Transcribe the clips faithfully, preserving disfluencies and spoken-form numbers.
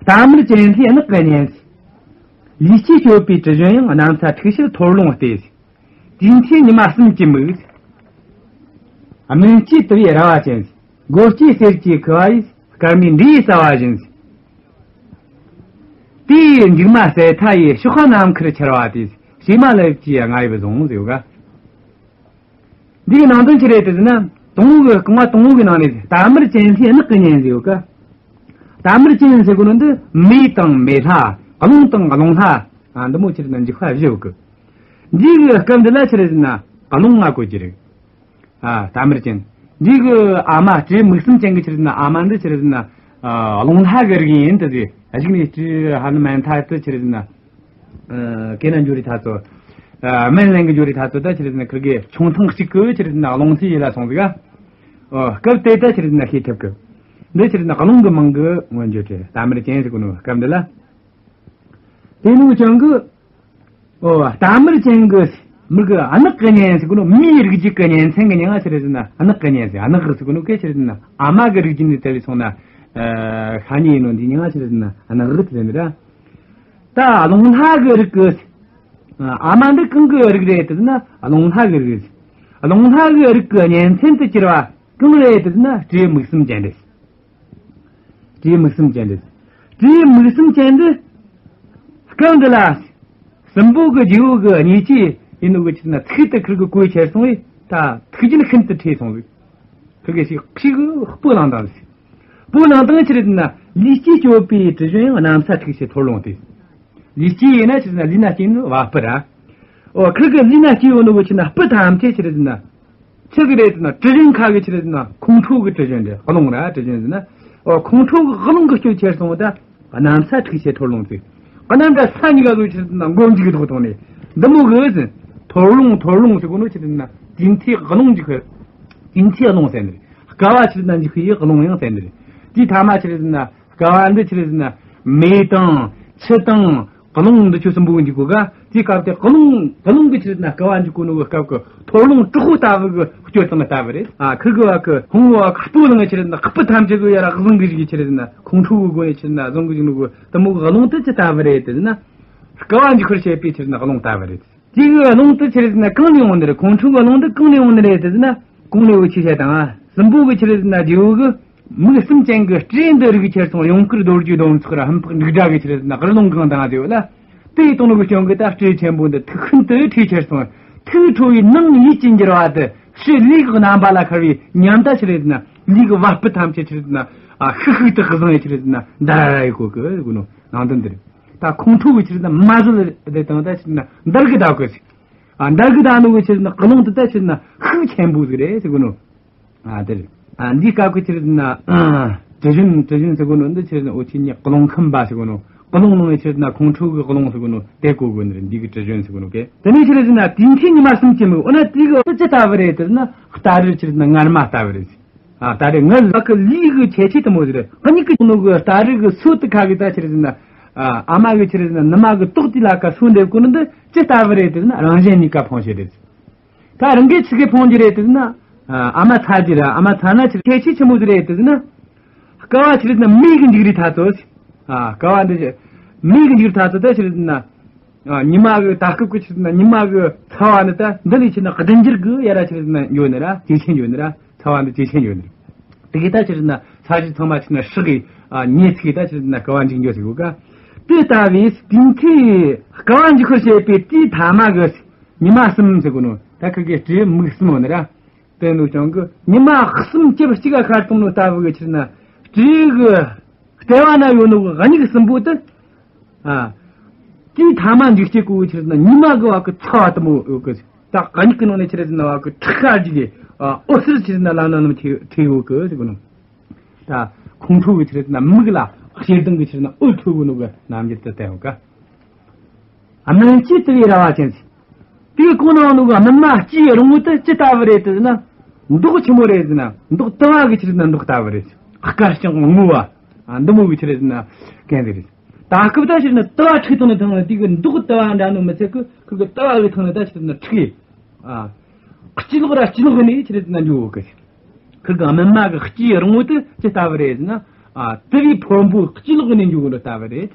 དར་དམར་ཅན་ལྷའི་ནགས་ཀྱི་གཉེན་ཟེར། ལུས་སྐྱེས་སྤྱོད་པའི་དྲི་བཞོན་ཡང་། གནམ་ས་འཁྲུགས་ཤིང་འཐོར་རླུང་སྟེ་ཟེར། དུས་མཐའི་ཉི་མ་གསུམ་གྱི་མིག་ཟེར། སྨིན་བྱེད་དུ་བའི་ར་བ་ཅན་ཟེར། སྒོ་སྐྱེས་གསེར་གྱི་ཁུ་བ་ཡིས། སྐར་མའི་འབྲས་ཡི་རྩ་བ་བཞིན་ཟེར། དེ་ཡི་མཇུག་མ་ཟད་མཐའ་ཡི་གཤོག་པ་ནམ་མཁར་འཕྱར་བ་དེ་ཟེར། བྱེ་མ་ལེབ་ཀྱི་རྔ་ཡབ་བཟུང་ཟེར་ཡོད་ཀ། འདིའི་ནང་དོན་ཅི་རེད་དེ་ཟེར་ན། དང་པོ་གི་རྐང་བ་དང་པོ་གི་ནང་ནས་དར་དམར་ཅན་ལྷའི་ནགས་ཀྱི་གཉེན་ཟེར་ཡོད་ཀ། དར་དམར་ཅན་ཟེར་གོ་ནོ་འདི་མེ་དང་མེ་ལྷ། རླུང་དང་རླུང་ལྷ། ཨ། འདི་མོ་ཅི་རེད་ན་འཇུག་པ་བཞི་ཡོད་ཀི། འདི་གི་སྐབས་འདི་ལ་ཅི་རེད་ཟེར་ན་རླུང་ལྔ་བཀོད་ཀྱི་རེད། ཨ། དར་དམར་ཅན། འདི་གི་ཨ་མ་སྤྲེའུ་མིག་གསུམ་ཅན་གི་ཅི་རེད་ཟེར་ན་ཨ་མ་འདི་ཅི་རེད་ཟེར་ན། ཨ། རླུང་ལྷ་གི་རིགས་ཡིན་དུ་ཟེར། གཞུག་ནས་སྤྲེའུ་ཧ་ནུ་མན་ཐ་དུ་ཅི་རེད་ཟེར་ན། ཨ། གན་ན་འགྱོ་རི་ཐ་ཚོ། ཨ། སྨན་ལེན་གི་འགྱོ་རི་ཐ་ཚོ་ད་ཅི་རེད་ཟེར་ན་ཁིར་གི་ཆུང་ཐང་གཅིག་གི་ཅི་རེད་ཟེར་ན་རླུང་ལྷའི་ཡུལ་ལ་སོང་ཟིག་ག། ཨོ། སྐབས་དེ་ད་ཅི་རེད་ཟེར་ན་ཤེས་ཐུབ་གི། འདི་ཅི་རེད་ཟེར་ན་རླུང་གི་མིང་གི་མངོན་བརྗོད་རེད། དར་དམར་ཅན་ཟེར་གོ་ནོ་སྐབས་འདི་ལ། དེ་ནུ་ཅང་གི། ཨོ། དར་དམར་ཅན་གི་མིག་གི་ནགས་ཀྱི་གཉེན་ཟེར་གོ་ནོ། མིའི་རིགས་རྒྱུད་ཀྱི་གཉེན་ཚན་གི་མིང་ང་ཅི་རེད་ཟེར་ན་ནགས་ཀྱི་གཉེན་ཟེར། ནགས་ཟེར་གོ་ནོ་སྐད་ཅི་རེད་ཟེར་ན་ཨ་མ་གི་རིགས་རྒྱུད་ནས་དེ་བས་སོང་ན། ཨ། ཤ་ཉེ་ཡིན་ནོ་འདི་མིང་ང་ཅི་རེད་ཟེར་ན་ནགས་ཟེར་ནི་ར། ད་རླུང་ལྷ་གི་རིགས་ཀྱི་ཨ་མ་འདི་གང་གི་རིགས་རེད་ཟེར་ན་རླུང་ལྷ་གི་རིགས་རེད། རླུང་ལྷ་གི་རིགས་ཀྱི་གཉེན་ཚན་དུ་གྱུར་པ་གང་རེད་ཟེར་ན་སྤྲེའུ་མིག་གསུམ་ཅན་རེད། སྤྲེའུ་མིག་གསུམ་ཅན་རེད། སྤྲེའུ་མིག་གསུམ་ཅན་འདི་སྐབས་འདི་ལ་སྲིན་པོ་གི་རྗེ་བོ་གི་ཉེས་ཅན་ཡིན་ནོ་གི་ཕྱིར་ན་ཚིག་དེ་ཁིར་གི་གོས་ཁྱེར་སོང་བས་ད་ཐུགས་རྒྱུད་ཤིན་ཏུ་ཁྲོས་སོང་བས། ཁིར་གི་ཞིག་ཁྲིག་གི་སྤུ་ལངས་དང་ཟེར། སྤུ་ལངས་དང་ཅི་རེད་ཟེར་ན་ལུས་སྐྱེས་སྤྱོད་པའི་དྲི་བཞོན་ཡང་། གནམ་ས་འཁྲུགས་ཤིང་འཐོར་རླུང་སྟེ། ལུས་སྐྱེས་ཡིན་ན་ཅི་རེད་ཟེར་ན་ལུས་ན་སྐྱེས་ནི་བ་སྤུ་ར། ཨོ། ཁིར་གི་ལུས་ན་སྐྱེས་ཡོད་ནོ་གི་ཕྱིར་ན་སྤུ་ཐམས་ཅད་ཅི་རེད་ཟེར་ན། ཆི་གི་རེད་ཟེར་ན་དྲི་བཞོན་ཁ་གི་ཅི་རེད་ཟེར་ན་ཁོང་ཁྲོ་གི་དྲི་བཞོན་རེད། རླུང་ར་དྲི་བཞོན་ཟེར་ན། ཨོ། ཁོང་ཁྲོ་གི་རླུང་གི་སྤྱོད་ཁྱེར་སོང་བ་ད། གནམ་ས་འཁྲུགས་ཤིང་འཐོར་རླུང་ཟེར། གནམ་ད་ས་གཉིས་ཀ་གི་ཅི་རེད་ཟེར་ན་མགོ་མཇུག་གི་ཐོག་ཐོག་ནས་འདི་མོ་གི་ཟེར། འཐོར་རླུང་འཐོར་རླུང་ཟེར་གོ་ནོ་ཅི་རེད་ཟེར་ན་དུས་མཐའི་རླུང་གི་ཁུར། དུས་མཐའི་རླུང་ཟེར་ནི་རེད། བསྐལ་བ་ཅི་རེད་ཟེར་ན་འཇིག་པའི་རླུང་ཡང་ཟེར་ནི་རེད། དེའི་ཐ་མ་ཅི་རེད་ཟེར་ན། བསྐལ་བ་འདི་ཆི་རེད་ཟེར་ན། མེ་དང་ཆུ་དང་རླུང་འདི་ཆོ་གསུམ་པོ་འཇིག་གོ་ག། དེའི་སྐབས་དེ་རླུང་རླུང་གི་ཆི་རེད་ཟེར་ན་བསྐལ་བ་འཇིག་གོ་ནོ་གི་སྐབས་ཀྱི་འཐོར་རླུང་དྲག་པོ་ལྟ་བུ་གི་སྐྱོ་དང་ལྟ་བུ་རེད། ཨ། ཁིར་གི་བ་གི་ཧོང་བ་གི་སྤུ་ལངས་ཆི་རེད་ཟེར་ན་སྤུ་ཐམས་ཅད་གི་ཡ་ར་གཟིངས་གི་ཞིག་ཆི་རེད་ཟེར་ན་ཁོང་ཁྲོ་གི་སྒོ་ནས་ཆི་རེད་ཟེར་ན་གཟིངས་གི་ཞིག་ནོ་གི་དེ་མོ་གི་རླུང་དེ་ཅི་ལྟ་བུ་རེད་དེ་ཟེར་ན། བསྐལ་བ་འཇིག་པར་བྱེད་པའི་ཆི་རེད་ཟེར་ན་རླུང་ལྟ་བུ་རེད། དེ་གི་རླུང་དེ་ཆི་རེད་ཟེར་ན་གང་ནས་འོང་ནི་རེད། ཁོང་ཁྲོ་གི་རླུང་དེ་གང་ནས་འོང་ནི་རེད་དེ་ཟེར་ན། གོང་ནས་འུ་ཆོས་བཤད་དང་། སྲིན་པོ་གི་ཆི་རེད་ཟེར་ན་རྗེ་བོ་གི་མིག་གསུམ་ཅན་གི་སྤྲེའུ་འདི་རིགས་ཁྱེར་སོང་། ཡུངས་ཀར་རྡོ་རྗེ་སྡོམ་ཚོགས་ར་ཧམ་པ་འབྲུག་སྒྲ་གི་ཆི་རེད་ཟེར་ན་རླུང་གང་དང་དེ་བ་ལ། དེ་ཡི་དོན་ནོ་གི་སྐྱོན་གི་ད་སྤྲེའུ་ཆེན་པོ་འདི་ཐུགས་ཤིན་ཏུ་ཁྲོས་ཁྱེར་སོང་། ཐུགས་ཁྲོ་བའི་ནང་ཡིད་ཀྱི་འགྱུར་བ་དེ་ཕྱི་ལུས་ཀྱི་རྣམ་པ་ལ་ཤར་བའི་ཉམས་ད་ཆི་རེད་ཟེར་ན་ལུས་ཀྱི་བ་སྤུ་ཐམས་ཅད་ཆི་རེད་ཟེར་ན། ཨ། ཤིག་ཤིག་ཏུ་གཟིངས་ཡི་ཆི་རེད་ཟེར་ན་འདར་ར་ཡི་གོ་གི་གོ་ནོ་ནང་དོན་འདི་རེད། ད་ཁོང་ཁྲོ་གི་ཆི་རེད་ཟེར་ན་མ་བཟོད་དེ་དང་ད་ཆི་རེད་ཟེར་ན་འདར་གི་ད་གོ་ཟིག། ཨ། འདར་གི་ད་ནོ་གི་ཆི་རེད་ཟེར་ན་རླུང་དེ་ད་ཆི་རེད་ཟེར་ན་ཤུགས་ཆེན་པོ་ཟིག་རེད་ཟེར་གོ་ནོ། ཨ། དེ་རེད། ཨ། འདིའི་སྐབས་ཀྱི་ཆི་རེད་ཟེར་ན། ཨ། དྲི་བཞོན་དྲི་བཞོན་ཟེར་གོ་ནོ་འདི་ཆི་རེད་ཟེར་ན་འུ་ཆོས་ནི་རླུང་ཁམས་པ་ཟེར་གོ་ནོ། རླུང་ནང་ནས་ཆི་རེད་ཟེར་ན་ཁོང་ཁྲོ་གི་རླུང་ཟེར་གོ་ནོ་དེ་གོ་དགོས་ནི་རེད། འདི་གི་དྲི་བཞོན་ཟེར་གོ་ནོ་གི། དེ་ནས་ཆི་རེད་ཟེར་ན་དུས་མཐའི་ཉི་མ་གསུམ་གྱི་མིག། འོ་ན་དེ་གི་འོ་ཅི་ལྟ་བུ་རེད་དེ་ཟེར་ན་སྟ་རེ་ཆི་རེད་ཟེར་ན་ངར་མ་ལྟ་བུ་རེད། ཨ། ད་རེས་ངའི་ལག་གི་ལུས་གི་ཁྱད་ཆོས་དེ་མོ་ཟིག་རེད། གཉིས་ཀྱི་ནང་གི་སྟ་རེ་གི་སོ་དེ་ཁ་གི་ད་ཆི་རེད་ཟེར་ན། ཨ། ཨ་མ་གི་ཆི་རེད་ཟེར་ན་ནུ་མ་གི་ཏོག་དེ་ལ་ཀ་སོ་འདེབས་གོ་ནི་འདི་ཅི་ལྟ་བུ་རེད་དེ་ཟེར་ན་རང་གཞན་གཉིས་ཀ་ཕོངས་ཤིག་རེད། ད་རང་གི་ཆི་གི་ཕོངས་རྒྱུ་རེད་དེ་ཟེར་ན། ཨ། ཨ་མ་ཚ་རྒྱུ་ར། ཨ་མ་ཚ་ན་ཆི་ཁྱད་ཆོས་ཆི་མོ་ཟིག་རེད་དེ་ཟེར་ན། བསྐལ་བ་ཆི་རེད་ཟེར་ན་མེ་གི་འཇིག་རི་ཐ་ཚོ། ཨ། བསྐལ་བ་འདི་མེ་གི་འཇིག་རི་ཐ་ཚོ་ད་ཆི་རེད་ཟེར་ན། ཨ། ཉི་མ་གི་ད་སྐབས་ཀྱི་ཆི་རེད་ཟེར་ན་ཉི་མ་གི་ཚ་བ་ནི་ད་འདི་ལས་ཆི་རེད་ཟེར་ན་བདུན་འགྱུར་གི་ཡ་ར་ཆི་རེད་ཟེར་ན་འགྱོ་ནི་ར་ཇེ་ཆེ་འགྱོ་ནི་ར། ཚ་བ་འདི་ཇེ་ཆེ་འགྱོ་ནི་རེད། དེ་གི་ད་ཆི་རེད་ཟེར་ན་ས་གཞི་ཚང་མ་ཆི་རེད་ཟེར་ན་སྲེག་གི། ཨ། མེ་ཚིག་གི་ད་ཆི་རེད་ཟེར་ན་བསྐལ་བ་འཇིག་འགྱོ་ཟེར་གོ་ག། དེ་ལྟ་བུའི་དུས་མཐའི་བསྐལ་བ་འཇིག་པར་བྱེད་པའི་དུས་ཐ་མ་གི་ཉི་མ་གསུམ་ཟེར་གོ་ནོ། ད་ཁི་གི་སྤྲེའུ་མིག་གསུམ་འོ་ནི་ར། དེ་ནུ་ཅང་གི་ཉི་མ་གསུམ་སྐྱིབས་གཅིག་ག་ཤར་གཏོང་ནོ་ལྟ་བུ་གི་ཆི་རེད་ཟེར་ན་སྤྲེའུ་གི་ལྟེ་བ་ན་ཡོད་ནོ་གི་གཉིས་གི་གསུམ་པོ་དེ། ཨ། དེའི་ཐ་མ་འཇིག་བྱེད་གོ་གི་ཆི་རེད་ཟེར་ན་ཉི་མ་གི་བ་གི་ཚ་བ་དེ་མོ་ཡོད་གི། ད་གཉིས་གི་ནང་ནས་ཆི་རེད་ཟེར་ན་བ་གི་ཁྲག་ཤར་གྱི་གི། ཨ། འོད་ཟེར་ཆི་རེད་ཟེར་ན་ལམ་ན་ནམ་ཁྲིད་ཁྲིད་ཡོད་གི་ཟེར་གོ་ནོ། ད་ཁོང་ཁྲོ་གི་ཆི་རེད་ཟེར་ན་མིག་ལ་ཞེ་སྡང་གི་ཆི་རེད་ཟེར་ན་འོད་འཕྲོ་གི་ནོ་གི་རྣམ་འགྱུར་དེ་བསྟན་ཡོད་ག། སྨིན་བྱེད་དུ་བའི་ར་བ་ཅན་ཟེར། དེའི་གོང་ན་ཡོད་ནོ་གི་སྨིན་མ་སྐྱེས་རིང་བོ་དེ་ཅི་ལྟ་བུ་རེད་དེ་ཟེར་ན། མདོག་ཆི་མོ་རེད་ཟེར་ན་མདོག་དུ་བ་གི་ཆི་རེད་ཟེར་ན་མདོག་ལྟ་བུ་རེད། དཀར་ཞིང་སྔོ་བ། ཨ། འདི་མོ་གི་ཆི་རེད་ཟེར་ན་གན་ཟིག་རེད། ད་སྐབས་ད་ཆི་རེད་ཟེར་ན་དུ་བ་འཁྲིགས་བཏང་ནས་ཐང་ནས་དེ་གི་མདོག་དུ་བ་འདྲ་ནོ་མི་ཚད་གི་ཁུ་གི་དུ་བ་གི་ཐང་ནས་ད་ཆི་རེད་ཟེར་ན་འཁྲིགས་ཡི། ཨ། སྤྱི་ལོག་ར་སྤྱི་ལོག་ནས་ཆི་རེད་ཟེར་ན་འགྱོ་གི། ཁུ་གི་སྨིན་མ་གི་སྐྱེས་རིང་བོ་དེ་ཅི་ལྟ་བུ་རེད་ཟེར་ན། ཨ། དུ་བའི་ཕུང་པོ་གཅིག་ལོག་གི་ནས་འཇུག་གི་འདུག་ལྟ་བུ་རེད།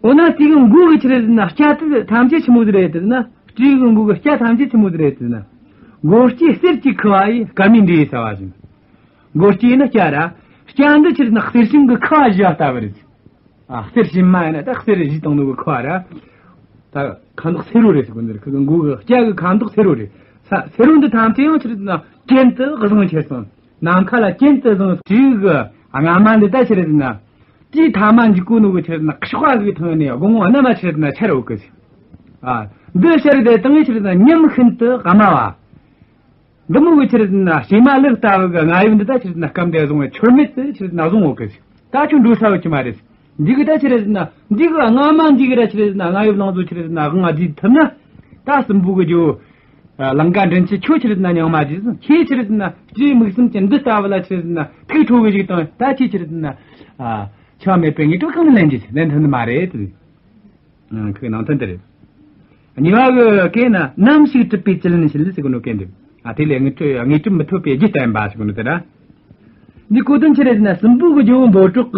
འོ་ན་དེ་གི་མགོ་གི་ཆི་རེད་ཟེར་ན་སྐྱ་དེ་ཐམས་ཅད་ཆི་མོ་ཟིག་རེད་ཟེར་ན། སྤྲེའུ་གི་མགོ་གི་སྐྱ་ཐམས་ཅད་ཆི་མོ་ཟིག་རེད་ཟེར་ན། མགོ་སྐྱེས་གསེར་གྱི་ཁུ་བ་ཡིས། སྐར་མའི་འབྲས་ཡོས་ཟ་བ་བཞིན། མགོ་སྐྱེས་ནི་སྐྱ་ར། སྐྱ་འདི་ཆི་རེད་ཟེར་ན་གསེར་ཞུན་གི་ཁུ་བ་བཞི་བ་ལྟ་བུ་རེད། ཨ། གསེར་ཞུན་མ་ཡིན་ན་ད་གསེར་བཞི་བཏང་ནོ་གི་ཁུ་བ་ར། ད་ཁ་མདོག་སེར་བོ་རེད་ཟེར་གོ་ནི་རེད། ཁུ་གི་མགོ་གི་སྐྱ་གི་ཁ་མདོག་སེར་བོ་རེད། ས་སེར་བོ་འདི་ཐམས་ཅད་ཡང་ཆི་རེད་ཟེར་ན་གྱེན་དུ་བཟུང་ཁྱེར་སོང་། ནམ་མཁའ་ལ་གྱེན་དུ་བཟུང་། སྤྲེའུ་གི་རྔ་མ་འདི་ད་ཆི་རེད་ཟེར་ན། དེའི་ཐ་མ་འཇིག་གོ་ནོ་གི་ཆི་རེད་ཟེར་ན་གཤོག་པ་གི་ཐང་ནས་དགུང་ལོ་རྣམ་པ་ཆི་རེད་ཟེར་ན་ཤར་འོག་གི། ཨ། འདི་ཤར་དེ་དང་ཆི་རེད་ཟེར་ན་ཉིམ་ཤིན་ཏུ་དམའ་བ། འདི་མོ་གི་ཆི་རེད་ཟེར་ན་བྱེ་མ་ལེབ་ལྟ་བུ་གི་རྔ་ཡབ་འདི་ད་ཆི་རེད་ཟེར་ན་སྐམ་དེ་བཟུང་བའི་ཆོར་མེད་དུ་ཆི་རེད་ཟེར་ན་བཟུང་འོག་གི། ད་ཁྱོད་འགྲོ་ས་ཡོད་ཀྱི་མ་རེད། འདི་གི་ད་ཆི་རེད་ཟེར་ན་འདི་གི་རྔ་མ་འདི་གི་ར་ཆི་རེད་ཟེར་ན་རྔ་ཡབ་ལང་ཚོ་ཆི་རེད་ཟེར་ན་དབང་ང་བསྡུས་ཐུབ་ན། ད་སྲིན་པོ་གི་རྒྱལ་བོ། ཨ། ལང་ཀ་མགྲིན་བཅུ་ཁྱོད་ཆི་རེད་ཟེར་ན་སྙིང་མ་རྗེ་ཟིན། ཁྱེད་ཆི་རེད་ཟེར་ན་སྤྲེའུ་མིག་གསུམ་གྱི་འདི་ལྟ་བུ་ལ་ཆི་རེད་ཟེར་ན་ཐུགས་ཁྲོ་གི་ཞིག་དང་། ད་ཁྱེད་ཆི་རེད་ཟེར་ན། ཨ། འཆི་བ་མེད་པའི་དངོས་གྲུབ་གང་ནས་ལེན་རྒྱུ། ལེན་ཐུབ་ནི་མ་རེད། ཨ། ཁོའི་ནང་དོན་དེ་རེད། གཉིས་པ་གི་སྐད་ན་ནམ་ཞིག་གྲུབ་པའི་བཅུད་ལེན་ཞིག་ཟེར་གོ་ནོ་སྐད་འདི། ཨ། དེ་ལས་དངོས་གྲུབ་དངོས་གྲུབ་མི་ཐོབ་པའི་རྒྱུ་བསྟན་པ་ཟེར་གོ་ནོ་དེ་ར། འདི་གོ་དོན་ཆི་རེད་ཟེར་ན་སྲིན་པོ་གི་རྒྱལ་པོ་འབོད་སྒྲོགས་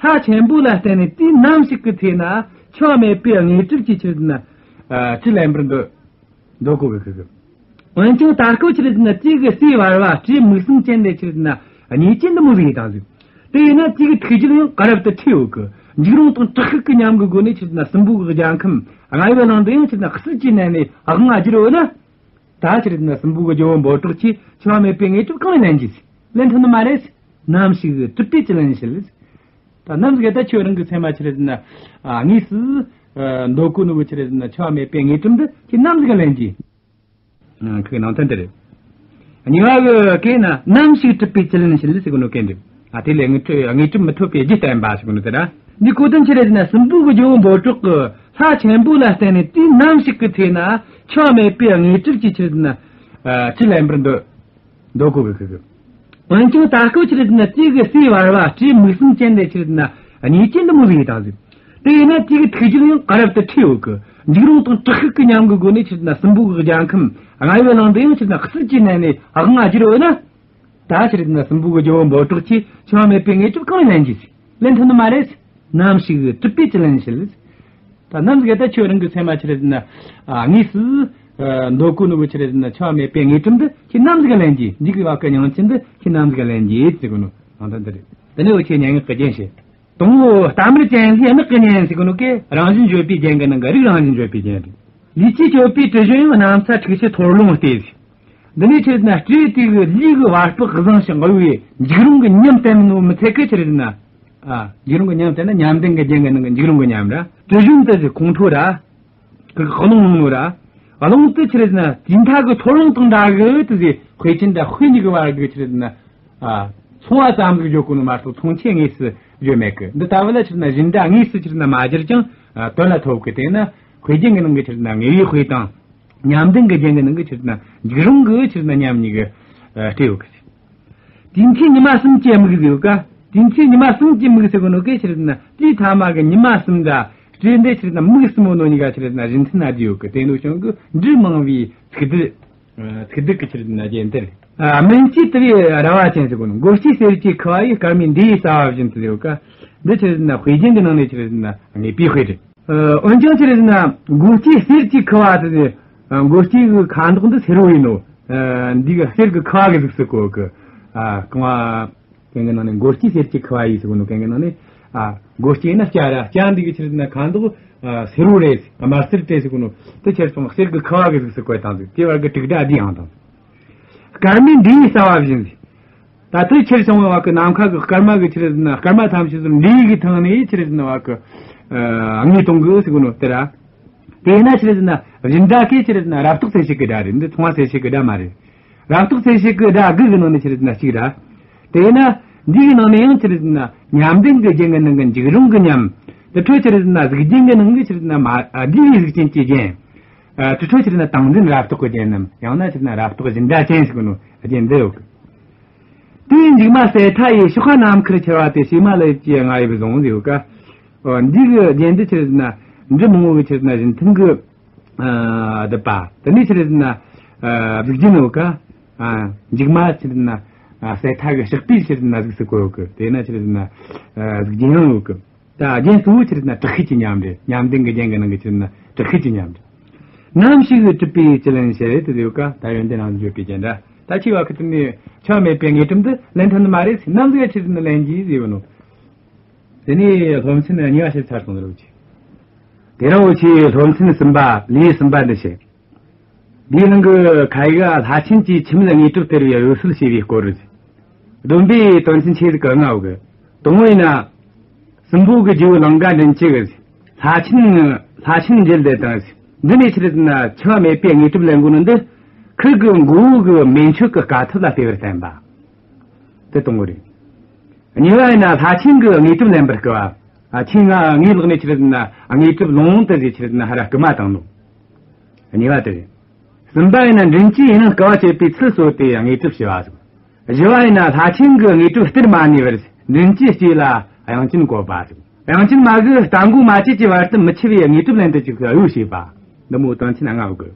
ཀྱིས་ལྷ་ཆེན་པོ་ལ་བརྟེན་ནས་དུས་ནམ་ཞིག་གི་ཚེ་ན་འཆི་བ་མེད་པའི་དངོས་གྲུབ་ཀྱི་ཆི་རེད་ཟེར་ན། ཨ། བཅུད་ལེན་པར་འདོད། འདོད་གོ་གི་ཁུ་གི། འོན་ཀྱང་ད་སྐབས་ཆི་རེད་ཟེར་ན་དེ་གི་སྲས་བར་བ་སྤྲེའུ་མིག་གསུམ་ཅན་དེ་ཆི་རེད་ཟེར་ན་བརྙས་བཅོས་འདི་མོ་ཟིག་ཡིན་དང་ཟིག། དེ་ཡིན་ན་དེ་གི་ཐུགས་རྒྱུད་ཡང་ག་རབ་ཏུ་ཁྲོས་ཡོད་གི། འཇིགས་རུང་དང་དྲག་ཤུགས་ཀྱི་ཉམས་ཀྱི་སྒོ་ནས་ཆི་རེད་ཟེར་ན་སྲིན་པོ་གི་རྒྱལ་ཁམས་རྔ་ཡབ་གླིང་འདི་ཡང་ཆི་རེད་ཟེར་ན་གསེར་གྱི་ནད་ནས་དབང་ང་བསྒྱུར་བ་ན། ད་ཆི་རེད་ཟེར་ན་སྲིན་པོ་གི་རྒྱལ་པོ་འབོད་སྒྲོགས་ཀྱིས་འཆི་བ་མེད་པའི་དངོས་གྲུབ་གང་ནས་ལེན་རྒྱུ། ལེན་ཐུབ་ནི་མ་རེད། ནམ་ཞིག་གྲུབ་པའི་བཅུད་ལེན་ཞིག། ད་ནམ་ཟིག་ད་ཁྱོད་རང་གི་སེམས་མ་ཆི་རེད་ཟེར་ན། ཨ། དངོས་སུ། ཨ། འདོད་གོ་ནོ་གི་ཆི་རེད་ཟེར་ན་འཆི་བ་མེད་པའི་དངོས་གྲུབ་འདི་ཁྱེད་ནམ་ཟིག་ལེན་རྒྱུ། ཨ། ཁོའི་ནང་དོན་དེ་རེད། གཉིས་པ་གི་སྐད་ན་ནམ་ཞིག་གྲུབ་པའི་བཅུད་ལེན་ཞིག་ཟེར་གོ་ནོ་སྐད་འདི། ཨ། དེ་ལས་དངོས་གྲུབ་དངོས་གྲུབ་མི་ཐོབ་པའི་རྒྱུ་བསྟན་པ་ཟེར་གོ་ནོ་དེ་ར། འདི་གོ་དོན་ཆི་རེད་ཟེར་ན་སྲིན་པོ་གི་རྒྱལ་པོ་འབོད་སྒྲོགས་ཀྱིས་ལྷ་ཆེན་པོ་ལ་བརྟེན་ནས་དུས་ནམ་ཞིག་གི་ཚེ་ན་འཆི་བ་མེད་པའི་དངོས་གྲུབ་ཀྱི་ཆི་རེད་ཟེར་ན། ཨ། བཅུད་ལེན་པར་འདོད། འདོད་གོ་གི་ཁུ་གི། འོན་ཀྱང་ད་སྐབས་ཆི་རེད་ཟེར་ན་དེ་གི་སྲས་བར་བ་སྤྲེའུ་མིག་གསུམ་ཅན་དེ་ཆི་རེད་ཟེར་ན་བརྙས་བཅོས་འདི་མོ་ཟིག་ཡིན་དང་ཟིག། དེ་ཡིན་ན་དེ་གི་ཐུགས་རྒྱུད་ཡང་ག་རབ་ཏུ་ཁྲོས་ཡོད་གི། འཇིགས་རུང་དང་དྲག་ཤུགས་ཀྱི་ཉམས་ཀྱི་སྒོ་ནས་ཆི་རེད་ཟེར་ན་སྲིན་པོ་གི་རྒྱལ་ཁམས་རྔ་ཡབ་གླིང་འདི་ཡང་ཆི་རེད་ཟེར་ན་གསེར་གྱི་ནད་ནས་དབང་ང་བསྒྱུར་བ་ན། ད་ཆི་རེད་ཟེར་ན་སྲིན་པོ་གི་རྒྱལ་པོ་འབོད་སྒྲོགས་ཀྱིས་འཆི་བ་མེད་པའི་དངོས་གྲུབ་གང་ནས་ལེན་རྒྱུ། ལེན་ཐུབ་ནི་མ་རེད། ནམ་ཞིག་གྲུབ་པའི་བཅུད་ལེན་ཞིག། ད་ནམ་ཟིག་ད་ཁྱོད་རང་གི་སེམས་མ་ཆི་རེད་ཟེར་ན། ཨ། དངོས་སུ། ཨ། འདོད་གོ་ནོ་གི་ཆི་རེད་ཟེར་ན་འཆི་བ་མེད་པའི་དངོས་གྲུབ་འདི་ཁྱེད་ནམ་ཟིག་ལེན་རྒྱུ། འཇིགས་པའི་བར་གྱི་སྙིང་རྗེ་འདི་ཁྱེད་ནམ་ཟིག་ལེན་རྒྱུ་ཟེར་གོ་ནོ་ནང་དོན་འདི་རེད། དེ་ནས་འུ་ཆོས་སྙན་ངག་གི་རྒྱན་བཤད། དང་པོ་རྟ་དམར་ཅན་ལྷའི་དམག་གི་གཉེན་ཟེར་གོ་ནོ་གི་རང་བཞིན་བརྗོད་པའི་རྒྱན་གྱི་ནང་གི་རིགས་རང་བཞིན་བརྗོད་པའི་རྒྱན་རེད། ལུས་ཀྱིས་བསྐྱོད་པའི་དྲི་བཞོན་ཡང་། གནམ་ས་འཁྲུགས་ཕྱིར་འཐོར་རླུང་སྟེ་ཟེར། འདི་ནས་ཆི་རེད་ཟེར་ན་སྤྲེའུ་དེ་གི་ལུས་ཀྱི་བ་སྤུ་གཟེངས་ཤིང་གཡོ་བའི་འཇིགས་རུང་གི་ཉམས་བསྟན་ནོ་མི་ཚད་གི་ཆི་རེད་ཟེར་ན། ཨ། འཇིགས་རུང་གི་ཉམས་བསྟན་ན་ཉམས་ལྡན་གྱི་རྒྱན་གྱི་ནང་གི་འཇིགས་རུང་གི་ཉམས་ར། དྲི་བཞོན་དེ་ཟེར་ཁོང་ཁྲོ་ར། གི་རླུང་རླུང་ནོ་ར། རླུང་དེ་ཆི་རེད་ཟེར་ན་དུས་མཐའ་གི་འཐོར་རླུང་དང་འདྲ་གི་དེ་ཟེར་དཔེ་ཅན་དང་དཔེ་གཉིས་ཀྱི་བར་གི་ཆི་རེད་ཟེར་ན། ཨ། མཚུངས་པ་ཙམ་ཟིག་བརྗོད་གོ་ནོ་མ་གཏོགས་མཚུངས་ཆོས་དངོས་སུ་བརྗོད་མེད་གི། འདི་ལྟ་བུ་ལ་ཆི་རེད་ཟེར་ན་བཞིན་སྒྲ་དངོས་སུ་ཆི་རེད་ཟེར་ན་མ་སྦྱར་ཀྱང་། ཨ། དོན་ལ་ཐོབ་གི། དེས་ན་དཔེ་རྒྱན་གྱི་ནང་གི་ཆི་རེད་ཟེར་ན་དངོས་པོའི་དཔེ་དང་། ཉམས་ལྡན་གྱི་རྒྱན་གྱི་ནང་གི་ཆི་རེད་ཟེར་ན་འཇིགས་རུང་གི་ཆི་རེད་ཟེར་ན་ཉམས་གཉིས་ཀྱིས། ཨ། སྤྲས་ཡོད་གི། དུས་མཐའི་ཉི་མ་གསུམ་གྱི་མིག་ཟེར་ཡོད་ཀ། དུས་མཐའི་ཉི་མ་གསུམ་གྱི་མིག་ཟེར་གོ་ནོ་གི་ཆི་རེད་ཟེར་ན་དུས་ཐ་མ་གི་ཉི་མ་གསུམ་འདྲ། སྤྲེའུ་འདི་ཆི་རེད་ཟེར་ན་མིག་གསུམ་པོ་ནོ་གཉིས་ཀ་ཆི་རེད་ཟེར་ན་རིན་ཐང་ན་བསྡུས་ཡོད་གི། དེ་ནོ་བྱུང་གི་འབྲུ་མང་བའི་ཚིག་སྡུད། ཚིག་སྡུད་ཀྱི་ཆི་རེད་ཟེར་ན་རྒྱན་དེ་རེད། ཨ། སྨིན་བྱེད་དུ་བའི་ར་བ་ཅན་ཟེར་གོ་ནོ། མགོ་སྐྱེས་གསེར་གྱི་ཁུ་བ་ཡིས། སྐར་མའི་འབྲས་ཡོས་ཟ་བ་བཞིན་དུ་ཟེར་ཡོད་ཀ། འདི་ཆི་རེད་ཟེར་ན་དཔེ་རྒྱན་གྱི་ནང་ནས་ཆི་རེད་ཟེར་ན་དངོས་པོའི་དཔེ་རེད། ཨ། འོན་ཀྱང་ཆི་རེད་ཟེར་ན་མགོ་སྐྱེས་གསེར་གྱི་ཁུ་བ་དེ། ཨ། མགོ་སྐྱེས་ཀྱི་ཁ་མདོག་འདི་སེར་བོ་ཡིན་ནོ། ཨ། འདི་གི་གསེར་གྱི་ཁུ་བ་གི་གཟུགས་སུ་བཀོད་གི། ཨ། རྐང་བ་གན་གི་ནང་ནས་མགོ་སྐྱེས་གསེར་གྱི་ཁུ་བ་ཡིས་ཟེར་གོ་ནོ་གན་གི་ནང་ནས། ཨ། མགོ་སྐྱེས་ནི་སྐྱ་ར། སྐྱ་འདི་གི་ཆི་རེད་ཟེར་ན་ཁ་མདོག་ཨ། སེར་བོ་རེད། དམར་སེར་སྤྲས་ཟེར་གོ་ནོ། དེ་ཁྱེར་སོང་གསེར་གྱི་ཁུ་བ་གི་གཟུགས་སུ་བཀོད་བཏང་ཟིག། དེ་བར་གི་དྲུག་སྒྲ་བསྡུས་ཡང་དང་། སྐར་མའི་འབྲས་ཡོས་ཟ་བ་བཞིན་ཟེར། ད་ལྟའི་ཁྱེར་སོང་བའི་བར་གི་ནམ་མཁའ་གི་སྐར་མ་གི་ཆི་རེད་ཟེར་ན་སྐར་མ་ཐམས་ཅད་སུ་འབྲས་ཡོས་གི་ཐང་ནས་ཆི་རེད་ཟེར་ན་བར་གི། ཨ། དངོས་གཏོང་གི་ཟེར་གོ་ནོ་དེ་ར། དེས་ན་ཆི་རེད་ཟེར་ན་བཞིན་སྒྲ་གི་ཆི་རེད་ཟེར་ན་རབ་རྟོག་གསལ་བྱེད་ཀྱི་སྒྲ་རེད། འདི་མཚུངས་པ་གསལ་བྱེད་ཀྱི་སྒྲ་མ་རེད། རབ་རྟོག་གསལ་བྱེད་ཀྱི་སྒྲ་དགུ་གི་ནང་ནས་ཆི་རེད་ཟེར་ན་གཅིག་ར། དེས་ན་འདི་གི་ནང་ནས་ཡང་ཆི་རེད་ཟེར་ན་ཉམས་ལྡན་གྱི་རྒྱན་གྱི་ནང་གི་འཇིགས་རུང་གི་ཉམས། དེ་འཕྲོ་ཆི་རེད་ཟེར་ན་གཟུགས་ཅན་གྱི་ནང་གི་ཆི་རེད་ཟེར་ན་མ། ཨ། བསྡུས་པའི་གཟུགས་ཅན་གྱི་རྒྱན། ཨ། དེ་འཕྲོ་ཆི་རེད་ཟེར་ན་དྭངས་ལྡན་རབ་རྟོག་གི་རྒྱན་ནམ་ཡང་ན་ཆི་རེད་ཟེར་ན་རབ་རྟོག་བཞིན་སྒྲ་ཅན་ཟེར་གོ་ནོ་རྒྱན་འདི་ཡོད་གི། དུས་མཇུག་མ་གསལ་མཐའ་ཡས། ཕྱོགས་ཁ་ནམ་མཁར་འཁྱིལ་བ་དེ། བྱེ་མ་ལེབ་ཀྱིས་རྔ་ཡབ་བཟུང་ཟེར་ཡོད་ཀ། འོ། འདི་གི་རྒྱན་འདི་ཆི་རེད་ཟེར་ན་འབྲུ་མང་བོ་གི་ཆི་རེད་ཟེར་ན་རིན་ཐང་གི། ཨ། བསྡུས་པ། དེ་ནས་ཆི་རེད་ཟེར་ན། ཨ། གཟུགས་ཅན་ཡོད་ཀ། ཨ། མཇུག་མ་ཆི་རེད་ཟེར་ན། ཨ། ཨ། གསལ་ཐ་གི་ཕྱག་པའི་ཆི་རེད་ཟེར་ན་གཟུགས་སུ་བཀོད་ཡོད་གི། དེ་ན་ཆི་རེད་ཟེར་ན། ཨ། གཟུགས་ཅན་ཡང་ཡོད་གི། ད་རྒྱན་གཙོ་བོ་ཆི་རེད་ཟེར་ན་དྲག་ཤུལ་གྱི་ཉམས་རེད། ཉམས་ལྡན་གྱི་རྒྱན་གྱི་ནང་གི་ཆི་རེད་ཟེར་ན་དྲག་ཤུལ་གྱི་ཉམས་རེད། ནམ་ཞིག་གྲུབ་པའི་བཅུད་ལེན་བྱེད་དེ་ཡོད་ཀ། ད་ཡོན་ཏན་རང་བཞིན་བརྗོད་པའི་རྒྱན་འདྲ། ད་ཆེ་བ་ཁི་ཏི་ནས་འཆི་བ་མེད་པའི་དངོས་གྲུབ་འདི་ལེན་ཐུབ་ནི་མ་རེད། ནམ་ཟིག་ཆི་རེད་ཟེར་ན་ལེན་རྒྱུ་ཟེར་བ་ནོ། དེ་ནས་སློབ་ཚན་གཉིས་པ་བཤད་ཚར་སོང་། རོགས་ཆེ། དེ་རིང་འུ་ཆོས་སློབ་ཚན་གསུམ་པ་ལེའུ་གསུམ་པ་འདི་བཤད། འདིའི་ནང་གི་ཁ་ཡིག་ལྷ་ཆེན་གྱིས་འཆི་མེད་དངོས་གྲུབ་སྟེར་བའི་འོད་གསལ་ཞེས་པའི་སྐོར་རེད། བསྡོམས་པས་དོན་ཚན་ཆེ་ཟིག་གི་ལྔ་ཡོད་གི། དང་པོ་ཡིན་ན། སྲིན་པོ་གི་རྗེ་བོ་ལང་ཀ་མགྲིན་བཅུ་གིས་ལྷ་ཆེན། ལྷ་ཆེན་མཇལ་དེ་དང་། འདི་ནས་ཆི་རེད་ཟེར་ན་འཆི་བ་མེད་པའི་དངོས་གྲུབ་ལེན་དགོས་ནི་འདི། ཁིར་གི་མགོ་བོ་གི་མེ་མཆོད་ཀྱི་དཀའ་ཐུབ་ལ་བརྟེན་པར་བསྟན་པ། དེ་དང་པོ་རེད། གཉིས་པ་ཡིན་ན་ལྷ་ཆེན་གྱིས་དངོས་གྲུབ་ལེན་པར་བསྐུལ་བ། ཨ། ཁྱེད་ང་ངའི་ལག་ནས་ཆི་རེད་ཟེར་ན་དངོས་གྲུབ་ལོངས་ཏེ་ཟེར་ཆི་རེད་ཟེར་ན་ཧར་ར་བསྐུལ་མ་བཏང་ནོ། གཉིས་པ་དེ་རེད། གསུམ་པ་ཡིན་ན་མགྲིན་བཅུས་ཡིན་ནའང་དཀའ་བ་སྤྱད་པའི་ཚུལ་གཙོ་བོ་དེ་དངོས་གྲུབ་ཞུ་བ་ཟིག། བཞི་བ་ཡིན་ན་ལྷ་ཆེན་གྱིས་དངོས་གྲུབ་སྟེར་མ་ནུས་པར་མགྲིན་བཅུའི་ལྕེ་ལ་དབྱངས་ཅན་བཀོད་པ་ཟིག། དབྱངས་ཅན་མ་གིས་རྟ་མགོ་མ་བཅད་ཀྱི་བར་དུ་མི་འཆི་བའི་དངོས་གྲུབ་ལེན་དུ་བཅུག་གི་གཡོ་བྱས་པ། འདི་མོ་དོན་ཚན་ལྔ་ཡོད་གི།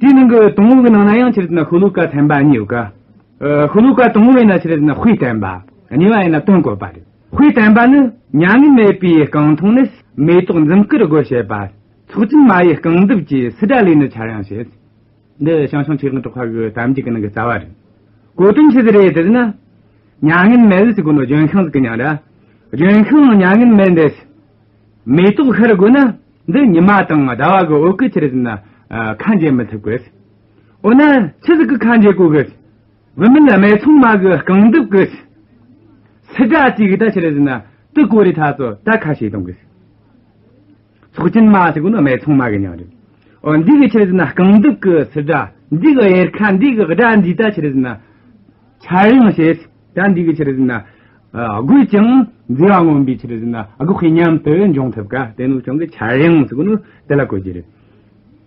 དེའི་ནང་གི་དང་པོ་གི་ནང་ན་ཡང་ཆི་རེད་ཟེར་ན་ཤོ་ལོ་ཀ་ཚན་པ་གཉིས་ཡོད་ཀ། ཨ། ཤོ་ལོ་ཀ་དང་པོ་ཡིན་ན་ཆི་རེད་ཟེར་ན་དཔེ་བསྟན་པ། གཉིས་པ་ཡིན་ན་དོན་བཀོད་པ་རེད། དཔེ་བསྟན་པ་ནི་མྱ་ངན་མེད་པའི་རྐང་འཐུང་ནི། མེ་ཏོག་འཛུམ་དཀར་དགོད་བྱེད་པ། ཚོགས་ཅན་མ་ཡི་རྐང་གདུབ་ཀྱི། སིལ་སྒྲ་ལས་ནི་འཆར་ཡང་བྱེད། འདི་ཞང་ཞུང་ཆོས་དབང་གྲགས་པ་གི་གཏམ་རྒྱུད་ཀྱི་ནང་གི་རྩ་བ་རེད། གོ་དོན་ཆི་ཟིག་རེད་ཟེར་ན། མྱ་ངན་མེད་ཟེར་གོ་ནོ་ལྗོན་ཤིང་ཟིག་གི་མྱིང་རེད། ལྗོན་ཤིང་མྱ་ངན་མེད་འདི། མེ་ཏོག་ཤར་དགོས་ན། འདི་ཉི་མ་དང་ཟླ་བ་གི་འོད་ཀྱིས་ཆི་རེད་ཟེར་ན། ཨ། ཁ་འབྱེད་མི་ཐུབ་གི། འོ་ན་ཆི་ཟིག་གིས་ཁ་འབྱེད་དགོས་གི། བུད་མེད་སྨད་འཚོང་མ་གི་རྐང་གདུབ་ཀྱི་སིལ་སྒྲ་དེ་གིས་ད་ཆི་རེད་ཟེར་ན་དེ་གོ་རེ་ཐག་ཆོད་ད་ཁ་ཕྱེ་གཏོང་གི། ཚོགས་ཅན་མ་ཟེར་གོ་ནོ་སྨད་འཚོང་མ་གི་མྱིང་རེད། འོ་འདི་གི་ཆི་རེད་ཟེར་ན་རྐང་གདུབ་ཀྱི་སིལ་སྒྲ། འདི་གི་གཡེར་ཁ་འདི་གི་སྒྲ་འདི་ད་ཆི་རེད་ཟེར་ན་འཆར་ཡང་བྱེད། ད་འདི་གི་ཆི་རེད་ཟེར་ན། ཨ། དགོད་ཅིང་མཛེས་པ་མངོན་པའི་ཆི་རེད་ཟེར་ན་སྒོག་པའི་ཉམས་དེ་འབྱུང་ཐུབ་ཀ། དེ་ནོ་ཅང་གི་འཆར་ཡང་ཟེར་གོ་ནོ་དེ་ལ་གོ་རྒྱུ་རེད།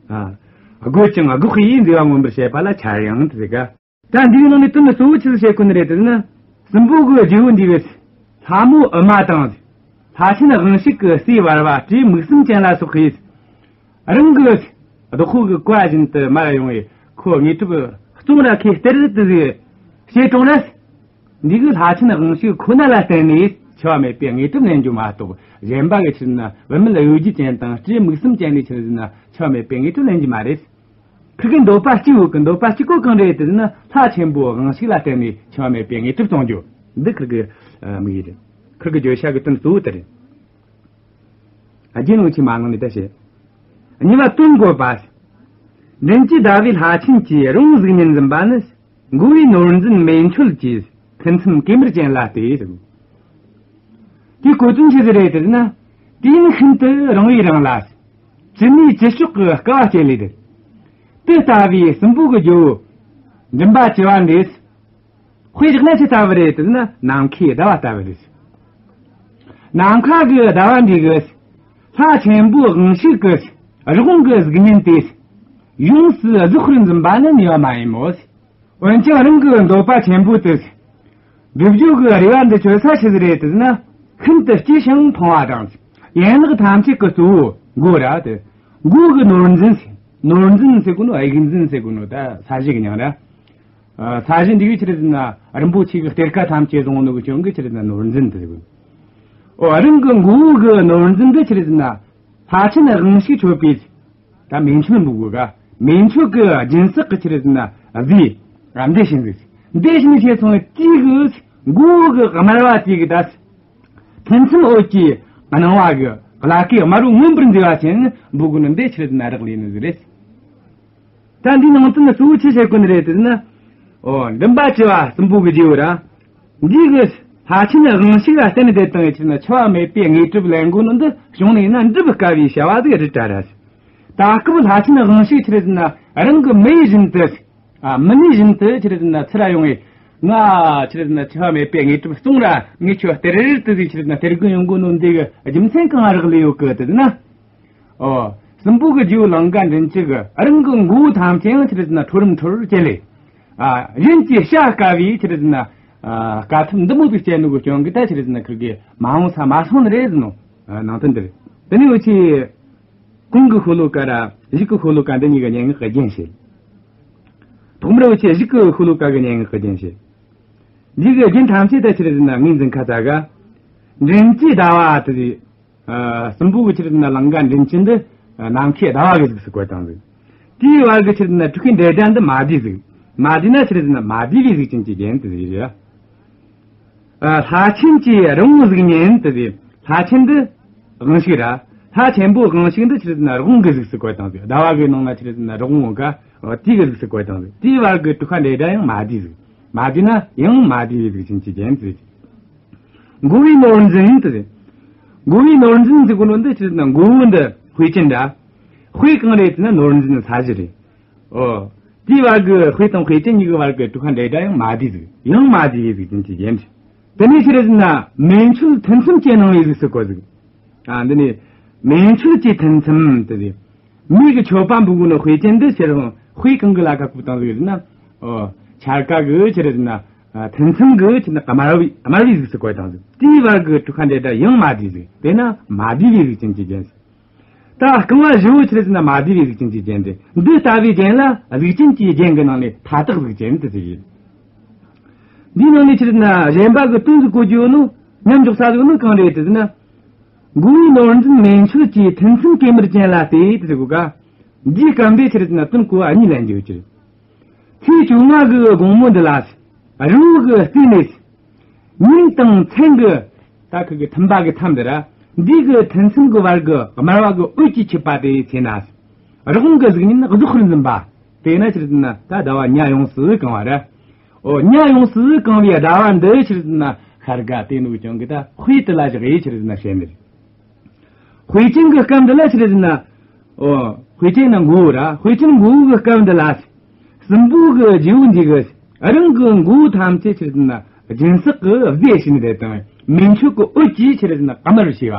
ཨ། དགོད་ཅིང་སྒོག་པའི་མཛེས་པ་མངོན་པར་བྱེད་པ་ལ་འཆར་ཡང་དེ་ཟེར་ཀ། ད་འདིའི་ནང་ནས་དོན་གཙོ་བོ་ཆི་ཟིག་བཤད་གོ་ནི་རེད་ཟེར་ན། སྲིན་པོ་གི་རྗེ་བོ་འདི་གིས་ལྷ་མོ་ཨུ་མ་དང་། ལྷ་ཆེན་དབང་ཕྱུག་གི་སྲས་བར་བ་སྤྲེའུ་མིག་གསུམ་ཅན་ལ་སོགས་ཀྱིས། རང་གི་བདག་པོ་གི་བཀའ་བཞིན་དུ་མར་ཡོང་བའི་ཁོ་དངོས་གྲུབ་སློང་ར་ཁས་སྟེར་དུ་ཟིག་བྱེད་གྲོང་ན། འདི་གི་ལྷ་ཆེན་དབང་ཕྱུག་ཁོ་ན་ལ་བརྟེན་ནས་འཆི་བ་མེད་པའི་དངོས་གྲུབ་ལེན་རྒྱུ་མ་གཏོགས། གཞན་པ་གི་ཆི་རེད་ཟེར་ན་བུད་མེད་གཡོ་སྒྱུ་ཅན་དང་སྤྲེའུ་མིག་གསུམ་ཅན་ལས་ཆི་རེད་ཟེར་ན་འཆི་བ་མེད་པའི་དངོས་གྲུབ་ལེན་རྒྱུ་མ་རེད། ཁིར་གི་འདོད་པ་གཅིག་ཡོད་གི། འདོད་པ་གཅིག་པོ་གང་རེད་ཟེར་ན། ལྷ་ཆེན་པོ་དབང་ཕྱུག་ལ་བརྟེན་ནས་འཆི་བ་མེད་པའི་དངོས་གྲུབ་སློང་རྒྱུ། འདི་ཁིར་གི་དམིགས་ཡུལ་རེད། ཁིར་གི་བརྗོད་བྱ་གི་དོན་གཙོ་བོ་དེ་རེད། རྒྱན་འུ་ཆོས་མ་གླེང་ནས་ད་བཤད། གཉིས་པ་དོན་བཀོད་པ། མགྲིན་བཅུ་ཟླ་བའི་ལྷ་ཆེན་གྱི་རི་བོང་གཟུགས་བརྙན་འཛིན་པ་ནི། མགོ་བོའི་ནོར་འཛིན་མེ་མཆོད་ཀྱི་ཐུན་མཚམས་གོས་དམར་ཅན་ལ་སྟེ། དེའི་གོ་དོན་ཆི་ཟིག་རེད་ཟེར་ན། དུས་ཡུན་ཤིན་ཏུ་རིང་བའི་རིང་ལ། ཇི་སྙེད་ཅི་ལྕོགས་ཀྱི་དཀའ་བ་སྤྱད་ལས་ཏེ། དེ་ལྟ་བུའི་སྲིན་པོ་གི་རྒྱལ་པོ་མགྲིན་པ་བཅུ་པ་འདིས། དཔེ་བཞག་ན་ཅི་ལྟ་བུ་རེད་ཟེར་ན། ནམ་མཁའི་ཟླ་བ་ལྟ་བུ་རེད། ནམ་མཁའ་གི་ཟླ་བ་འདི་གིས་ལྷ་ཆེན་པོ་དབང་ཕྱུག་གི་རི་བོང་གི་གཟུགས་བརྙན་དེ་ཡོངས་སུ་རྫོགས་པར་འཛིན་པ་ནི་ནུས་པ་མ་ཡིན་མོད། འོན་ཀྱང་རང་གི་འདོད་པ་ཆེན་པོ་དེ་སྒྲུབ་རྒྱུ་གི་རེ་བ་འདི་བཅོལ་ས་ཆི་ཟིག་རེད་ཟེར་ན། ཤིན་ཏུ་སྐྱེ་ཞིང་ཕོངས་པ་དང་། ཡན་ལག་ཐམས་ཅད་ཀྱི་གཙོ་བོ་མགོ་ར་དེ། མགོ་གི་ནོར་འཛིན་ཟེར། ནོར་འཛིན་ཟེར་གོ་ནོ། དབྱིག་འཛིན་ཟེར་གོ་ནོ་ད་ས་གཞི་གི་མྱིང་ར། ཨ། ས་གཞི་འདི་གི་ཆི་རེད་ཟེར་ན་རིན་པོ་ཆེ་གི་གཏེར་ཁ་ཐམས་ཅད་བཟུང་ནོ་གི་རྐྱེན་གིས་ཆི་རེད་ཟེར་ན་ནོར་འཛིན་དེ་ཟེར་གོ། ཨོ། རང་གི་མགོ་བོ་གི་ནོར་འཛིན་འདི་ཆི་རེད་ཟེར་ན་ལྷ་ཆེན་དབང་ཕྱུག་མཆོད་པའི་ད་མེ་མཆོད་འབུལ་དགོས་ག། མེ་མཆོད་ཀྱི་སྦྱིན་སྲེག་གི་ཆི་རེད་ཟེར་ན་རྫས། ཨ། འདི་བྱིན་ཟིག། འདི་བྱིན་བྱས་སོང་བའི་དུས་གི་མགོ་བོ་གི་དམར་བ་དེ་གི་ད་ཐུན་མཚམས་འོད་ཀྱི་སྣང་བ་གི་ལ་ཀའི་དམར་པོ་མངོན་པར་མཛེས་པ་ཅན་འབུལ་དགོས་ནི་འདི་ཆི་རེད་ཟེར་ན་རག་ལས་ནི་ཟིག་རེད། ད་འདིའི་ནང་དོན་གཙོ་བོ་ཆི་བཤད་གོ་ནི་རེད་ཟེར་ན། ཨོ། མགྲིན་པ་བཅུ་པ་སྲིན་པོ་གི་རྗེ་བོ་ར། འདི་གིས་ལྷ་ཆེན་དབང་ཕྱུག་ལ་བརྟེན་ནས་བསྡད་བཏང་ཡོད་ཆི་ན་འཆི་བ་མེད་པའི་དངོས་གྲུབ་ལེན་དགོས་ནོ་འདི་གཞུང་ནས་ཡིན་ན་འགྲུབ་དཀའ་བའི་བྱ་བ་ཟིག་རེད་དྲ་ར། ད་སྐབས་ལྷ་ཆེན་དབང་ཕྱུག་ཆི་རེད་ཟེར་ན་རང་གི་མི་ཡུལ་བཞིན་དུ། ཨ། མི་ནུས་བཞིན་དུ་ཆི་རེད་ཟེར་ན་ཚུར་ར་ཡོང་བས། ང་ཆི་རེད་ཟེར་ན་འཆི་བ་མེད་པའི་དངོས་གྲུབ་སློང་ར་ངས་ཁྱོད་སྟེར་རེར་དུ་ཟིག་ཆི་རེད་ཟེར་ན་སྟེར་དགོས་ཡོང་གོ་ནོ་འདི་གི་རྒྱུ་མཚན་གང་རག་ལས་ཡོད་གི་དེ་ཟེར་ན། ཨོ། སྲིན་པོ་གི་རྗེ་བོ་ལང་ཀ་མགྲིན་བཅུ་གིས་རང་གི་མགོ་བོ་ཐམས་ཅད་ཡང་ཆི་རེད་ཟེར་ན་ཁྲོ་རུམ་ཁྲོ་རུ་བྱས་ལས། ཨ། གཞན་གྱིས་བྱ་དཀའ་བའི་ཆི་རེད་ཟེར་ན། ཨ། དཀའ་ཐུབ་འདི་མོ་ཟིག་སྤྱད་ནོ་གི་རྐྱེན་གིས་ད་ཆི་རེད་ཟེར་ན་ཁིར་གི་མ་འོངས་ས་མ་སོང་ནི་རེད་ཟེར་ནོ། ཨ། ནང་དོན་འདི་རེད། དེ་ནས་འུ་ཆོས་གོང་གི་ཤོ་ལོ་ཀ་ར་གཞུག་གི་ཤོ་ལོ་ཀ་འདི་གཉིས་ཀྱི་སྙན་ངག་གི་རྒྱན་བཤད། ཐོག་མར་འུ་ཆོས་གཞུག་གི་ཤོ་ལོ་ཀ་གི་སྙན་ངག་གི་རྒྱན་བཤད། འདི་གི་རྒྱན་ཐམས་ཅད་ད་ཆི་རེད་ཟེར་ན་ངོས་འཛིན་ཁ་ཚ་ག་མགྲིན་བཅུའི་ཟླ་བ་དེ་རེད། ཨ། སྲིན་པོ་གི་ཆི་རེད་ཟེར་ན་ལང་ཀ་མགྲིན་བཅུ་འདི་ནམ་མཁའི་ཟླ་བ་གི་གཟུགས་སུ་བཀོད་བཏང་ཟིག་དེའི་བར་གི་ཆི་རེད་ཟེར་ན་དྲུག་པའི་འབྲེལ་སྒྲ་འདི་མ་བསྡུས་ཟིག་མ་བསྡུས་ན་ཆི་རེད་ཟེར་ན་མ་བསྡུས་པའི་གཟུགས་ཅན་གྱི་རྒྱན་དེ་ཟིག་རེད། ཨ། ལྷ་ཆེན་གྱི་རི་བོང་གཟུགས་བརྙན་དེ་ཟིག་ལྷ་ཆེན་འདི་དབང་ཕྱུག་ར། ལྷ་ཆེན་པོ་དབང་ཕྱུག་འདི་ཆི་རེད་ཟེར་ན་རི་བོང་གི་གཟུགས་སུ་བཀོད་བཏང་ཟིག་ཟླ་བ་གི་ནང་ན་ཆི་རེད་ཟེར་ན་རི་བོང་ཡོད་ཀ་དེའི་གི་གཟུགས་སུ་བཀོད་བཏང་ཟིག་དེའི་བར་གི་དྲུག་པ་འབྲེལ་སྒྲ་ཡང་མ་བསྡུས་ཟིག་མ་བསྡུས་ན་ཡང་མ་བསྡུས་པའི་གཟུགས་ཅན་གྱི་རྒྱན་དེ་ཟིག་མགོ་བོའི་ནོར་འཛིན་དེ་རེད། མགོ་བོའི་ནོར་འཛིན་ཟེར་གོ་ནོ་འདི་ཆི་རེད་ཟེར་ན་མགོ་བོ་འདི་དཔེ་ཅན་འདྲ། དཔེ་གང་རེད་ཟེར་ན་ནོར་འཛིན་ས་གཞི་རེད། ཨོ། དེའི་བར་གི་དཔེ་དང་དཔེ་ཅན་གཉིས་ཀྱི་བར་གི་དྲུག་པ་འབྲེལ་སྒྲ་ཡང་མ་བསྡུས་ཟིག་ཡང་མ་བསྡུས་པའི་གཟུགས་ཅན་གྱི་རྒྱན་རེད། དེ་ནས་ཆི་རེད་ཟེར་ན་མེ་མཆོད་ཐུན་མཚམས་ཀྱི་སྣང་བའི་གཟུགས་སུ་བཀོད་ཟིག་ཨ། འདི་ནས་མེ་མཆོད་ཀྱི་ཐུན་མཚམས་དེ་རེད། མེ་གི་མཆོད་པ་འབུལ་གོ་ནོ་དཔེ་ཅན་འདི་ཆི་རེད་དཔེ་གང་གི་ལ་ཁ་བཀོད་བཏང་ཟིག་ཟེར་ན། ཨོ། འཆར་ཀ་གི་ཆི་རེད་ཟེར་ན། ཨ། ཐུན་མཚམས་གི་ཆི་རེད་ཟེར་ན་དམར་བའི་དམར་བའི་གཟུགས་སུ་བཀོད་བཏང་ཟིག་དེའི་བར་གི་དྲུག་པ་འབྲེལ་སྒྲ་ཡང་མ་བསྡུས་ཟིག་དེས་ན་མ་བསྡུས་པའི་གཟུགས་ཅན་གྱི་རྒྱན་ཟིག་ད་རྐང་བ་བཞི་བོ་ཆི་རེད་ཟེར་ན་མ་བསྡུས་པའི་གཟུགས་ཅན་གྱི་རྒྱན་ཏེ། འདི་ལྟ་བུའི་རྒྱན་ལ་གཟུགས་ཅན་གྱི་རྒྱན་གྱི་ནང་ནས་མཐའ་དག་གཟུགས་ཅན་དུ་ཟེར་ཡིན། འདིའི་ནང་ནས་ཆི་རེད་ཟེར་ན་གཞན་པ་གི་དོན་ཟིག་གོ་རྒྱུ་ཡོད་ནོ། མཉམ་འཇོག་ས་ཟིག་ནི་གང་རེད་དེ་ཟེར་ན། མགོ་བོའི་ནོར་འཛིན་མེ་མཆོད་ཀྱི་ཐུན་མཚམས་གོས་དམར་ཅན་ལ་ལྟོས་དེ་ཟེར་གོ་ཀ་འདིའི་སྐབས་འདི་ཆི་རེད་ཟེར་ན་དོན་གོ་བ་གཉིས་ལེན་རྒྱུ་ཡོད་ཀྱི་རེད། ཚེས་བཅོ་ལྔ་གི་དགོང་མོ་འདི་ལ། རི་བོ་གི་རྩེ་ནས། ཉིན་དང་མཚན་གི། ད་ཁུ་གི་ཐིམ་པ་གི་མཐའ་འདི་ར། འདི་གི་ཐུན་མཚམས་གི་བར་གི་དམར་བ་གི་འོད་ཀྱིས་ཁྱབ་པ་དེ་ཚེ་ན། རི་བོང་གི་གཟུགས་བརྙན་རྫོགས་པར་འཛིན་པ། དེ་ན་ཆི་རེད་ཟེར་ན་ད་ཟླ་བ་ཉ་ཡོངས་སུ་གང་བ་ར། ཨོ། ཉ་ཡོངས་སུ་གང་བའི་ཟླ་བ་འདི་ཆི་རེད་ཟེར་ན་ཤར་ག་དེ་ནུ་ཀྱང་གི་ད་དཔེ་དེ་ལ་བཞག་ཡེ་ཆི་རེད་ཟེར་ན་བཤད་ནི་རེད། དཔེ་ཅན་གྱི་སྐབས་འདི་ལ་ཆི་རེད་ཟེར་ན། ཨོ། དཔེ་ཅན་ནི་མགོ་བོ་ར། དཔེ་ཅན་མགོ་བོ་གི་སྐབས་འདི་ལ། སྲིན་པོ་གི་རྗེ་བོ་འདི་གི་རང་གི་མགོ་བོ་ཐམས་ཅད་ཆི་རེད་ཟེར་ན་སྦྱིན་སྲེག་གི་རྫས་བྱས་ནས་བསྡད་དང་། མེ་མཆོད་ཀྱི་འོད་ཀྱིས་ཆི་རེད་ཟེར་ན་དམར་བར་བྱས་པ།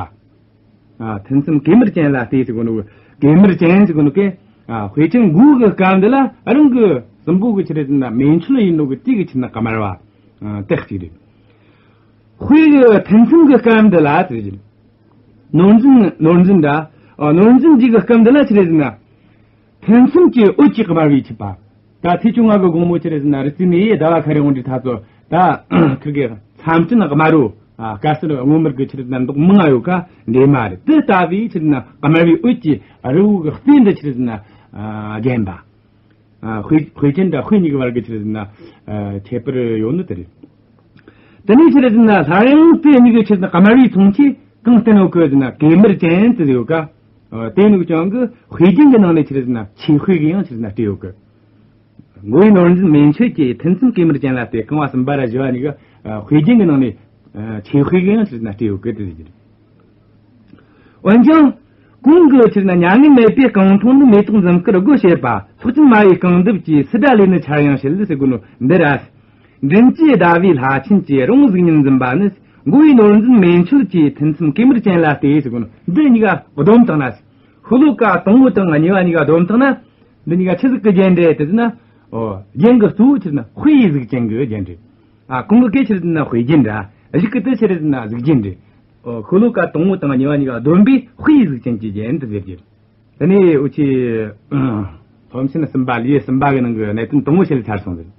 ཨ། ཐུན་མཚམས་གོས་དམར་ཅན་ལ་ལྟོས་ཟེར་གོ་ནོ། གོས་དམར་ཅན་ཟེར་གོ་ནོ་གི། ཨ། དཔེ་ཅན་མགོ་བོ་གི་སྐབས་འདི་ལ་རང་གི་སྲིན་པོ་གི་ཆི་རེད་ཟེར་ན་མེ་མཆོད་ཡིན་ནོ་གི་དེ་གི་ཆི་རེད་ཟེར་ན་དམར་བ། ཨ། དེ་གཅིག་རེད། དཔེ་གི་ཐུན་མཚམས་གི་སྐབས་འདི་ལ་དེ་བཞིན། ནོར་འཛིན་ནོར་འཛིན་འདྲ། ཨ། ནོར་འཛིན་འདི་གི་སྐབས་འདི་ལ་ཆི་རེད་ཟེར་ན། ཐུན་མཚམས་ཀྱི་འོད་ཀྱིས་དམར་བའི་ཆིབས་པ། ད་ཚེས་བཅོ་ལྔ་གི་དགོང་མོ་ཆི་རེད་ཟེར་ན་རི་རྩེ་ནས་ཟླ་བ་ཤར་རེ་འོང་དུས་ཐ་ཚོ། ད་ཁིར་གི་མཚམས་སྤྲིན་དམར་རོ། ཨ། དཀར་སེར་སྔོ་དམར་གི་ཆི་རེད་ཟེར་ན་མདོག་མང་ང་ཡོད་ཀ་འདྲེས་མ་རེད། དེ་ལྟ་བུའི་ཆི་རེད་ཟེར་ན་དམར་བའི་འོད་ཀྱིས་རི་བོ་གི་རྩེ་འདི་ཆི་རེད་ཟེར་ན། ཨ། བརྒྱན་པ། ཨ། དཔེ་དཔེ་ཅན་དང་དཔེ་གཉིས་ཀྱི་བར་གྱི་ཆི་རེད་ཟེར་ན། ཨ། ཁྱད་པར་ཡོད་ནི་དེ་རེད། དེ་ནས་ཆི་རེད་ཟེར་ན་སླར་ཡང་དེ་གཉིས་ཀྱི་ཆི་རེད་ཟེར་ན་དམར་བའི་མཚུངས་ཆོས་གང་བསྟན་ཡོད་གི་ཟེར་ན་གོས་དམར་ཅན་དེ་ཡོད་ཀ་ཨ། དེ་ནུ་ཀྱང་གི་དཔེ་རྒྱན་གྱི་ནང་ནས་ཆི་རེད་ཟེར་ན་ཆོས་དཔེ་གི་ཡང་ཆི་རེད་ཟེར་ན་བྲིས་ཡོད་གི་མགོ་བོའི་ནོར་འཛིན་མེ་མཆོད་ཀྱི་ཐུན་མཚམས་གོས་དམར་ཅན་ལ་ལྟོས། རྐང་བ་གསུམ་པ་ར་བཞི་བ་གཉིས་ཀ་ཨ། དཔེ་རྒྱན་གྱི་ནང་ནས་ཨ། ཆོས་དཔེ་གི་ཡང་ཆི་རེད་ཟེར་ན་བྲིས་ཡོད་གི་དེ་ཟེར་གི་རེད། འོན་ཀྱང་། གོང་གི་ཆི་རེད་ཟེར་ན་མྱ་ངན་མེད་པའི་རྐང་འཐུང་ནི་མེ་ཏོག་འཛུམ་དཀར་སྒོ་ཕྱེ་བ། ཚོགས་ཅན་སྨྲ་བའི་རྐང་གདུབ་ཀྱི། སིལ་སྒྲ་ལས་ནི་འཆར་ཡང་བྱེད་ཟེར་གོ་ནོ་འདི་ར། མགྲིན་བཅུའི་ཟླ་བའི་ལྷ་ཆེན་གྱི། རི་བོང་གཟུགས་བརྙན་འཛིན་པ་ནི། མགོ་བོའི་ནོར་འཛིན་མེ་མཆོད་ཀྱི། ཐུན་མཚམས་གོས་དམར་ཅན་ལ་ལྟོས་ཟེར་གོ་ནོ་འདི་གཉིས་ཀ་བསྡོམས་བཏང་ན། ཤོ་ལོ་ཀ་དང་པོ་དང་གཉིས་པ་གཉིས་ཀ་བསྡོམས་བཏང་ན། འདི་གཉིས་ཀ་ཆི་ཟིག་གི་རྒྱན་རེད་དེ་ཟེར་ན། ཨོ། རྒྱན་གྱི་གཙོ་བོ་ཆི་ཟེར་ན་དཔེ་ཡི་གཟུགས་ཅན་གྱི་རྒྱན་རེད། ཨ། གོང་གི་སྐད་ཆི་རེད་ཟེར་ན་དཔེ་རྒྱན་འདྲ། གཞུག་གི་དེ་ཆི་རེད་ཟེར་ན་གཟུགས་རྒྱན་རེད། ཨོ། ཤོ་ལོ་ཀ་དང་པོ་དང་གཉིས་པ་གཉིས་ཀ་བསྡོམས་པས་དཔེ་ཡི་གཟུགས་ཅན་གྱི་རྒྱན་དུ་ཟེར་རྒྱུ། དེ་ནས་འུ་ཆོས་སློབ་ཚན་གསུམ་པ་ལེའུ་གསུམ་པ་གི་ནང་གི་གནད་དོན་དང་པོ་ཞིག་ལ་ཚར་སོང་ཟེར།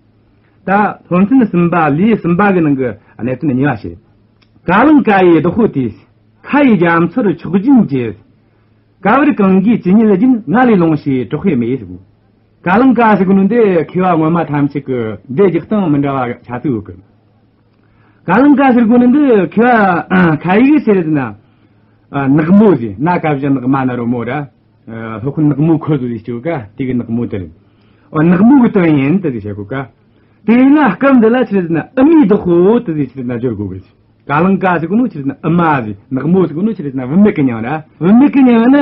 ད་སློབ་ཚན་གསུམ་པ་ལེའུ་གསུམ་པ་གི་ནང་གི་གནད་དོན་གཉིས་པ་ཞིག་ཀ་ལང་ཀ་ཡི་བདག་པོ་དེས། ཁ་ཡི་རྒྱ་མཚོར་མཆོག་སྦྱིན་གྱིས། ག་བུར་གངྒཱའི་ཇི་སྙེད་བཞིན། ང་ལས་ལོངས་ཤིག་གྲོགས་པོའི་མེ་ཟེར། ཀ་ལང་ཀ་ཟེར་གོ་ནོ་འདི་མཁས་པ་ངོ་མ་ཐམས་ཅད་ཀྱི་འདི་རྒྱག་སྟངས་མི་འདྲ་བ་ཆ་ཚིག་ཡོད་གི་ཀ་ལང་ཀ་ཟེར་གོ་ནི་འདི་མཁས་པ་ཁ་ཡིག་ཟེར་ཟེར་ན། ཨ། ནག་མོ་ཟེར། ན་ག་བཞག་ནག་མ་ན་རོ་མོ་ར། ཨ། སློབ་དཔོན་ནག་མོ་ཁོ་ཟེར་ཟེར་ཅོ་ཀ་དེ་གི་ནག་མོ་དེ་རེད། ཨོ། ནག་མོ་གི་དོན་ཡིན་དེ་ཟེར་བྱེད་གོ་ཀ་དེ་ན་སྐབས་འདི་ལ་ཆི་ཟེར་ན་ཨུ་མའི་བདག་པོ་དེ་ཟེར་ཆི་ཟེར་ན་སྦྱོར་དགོས་གི་ཀ་ལང་ཀ་ཟེར་གོ་ནོ་ཆི་ཟེར་ན་ཨུ་མ་ཟེར། ནག་མོ་ཟེར་གོ་ནོ་ཆི་ཟེར་ན་བུད་མེད་ཀྱི་མྱིང་ར། བུད་མེད་ཀྱི་མྱིང་ན།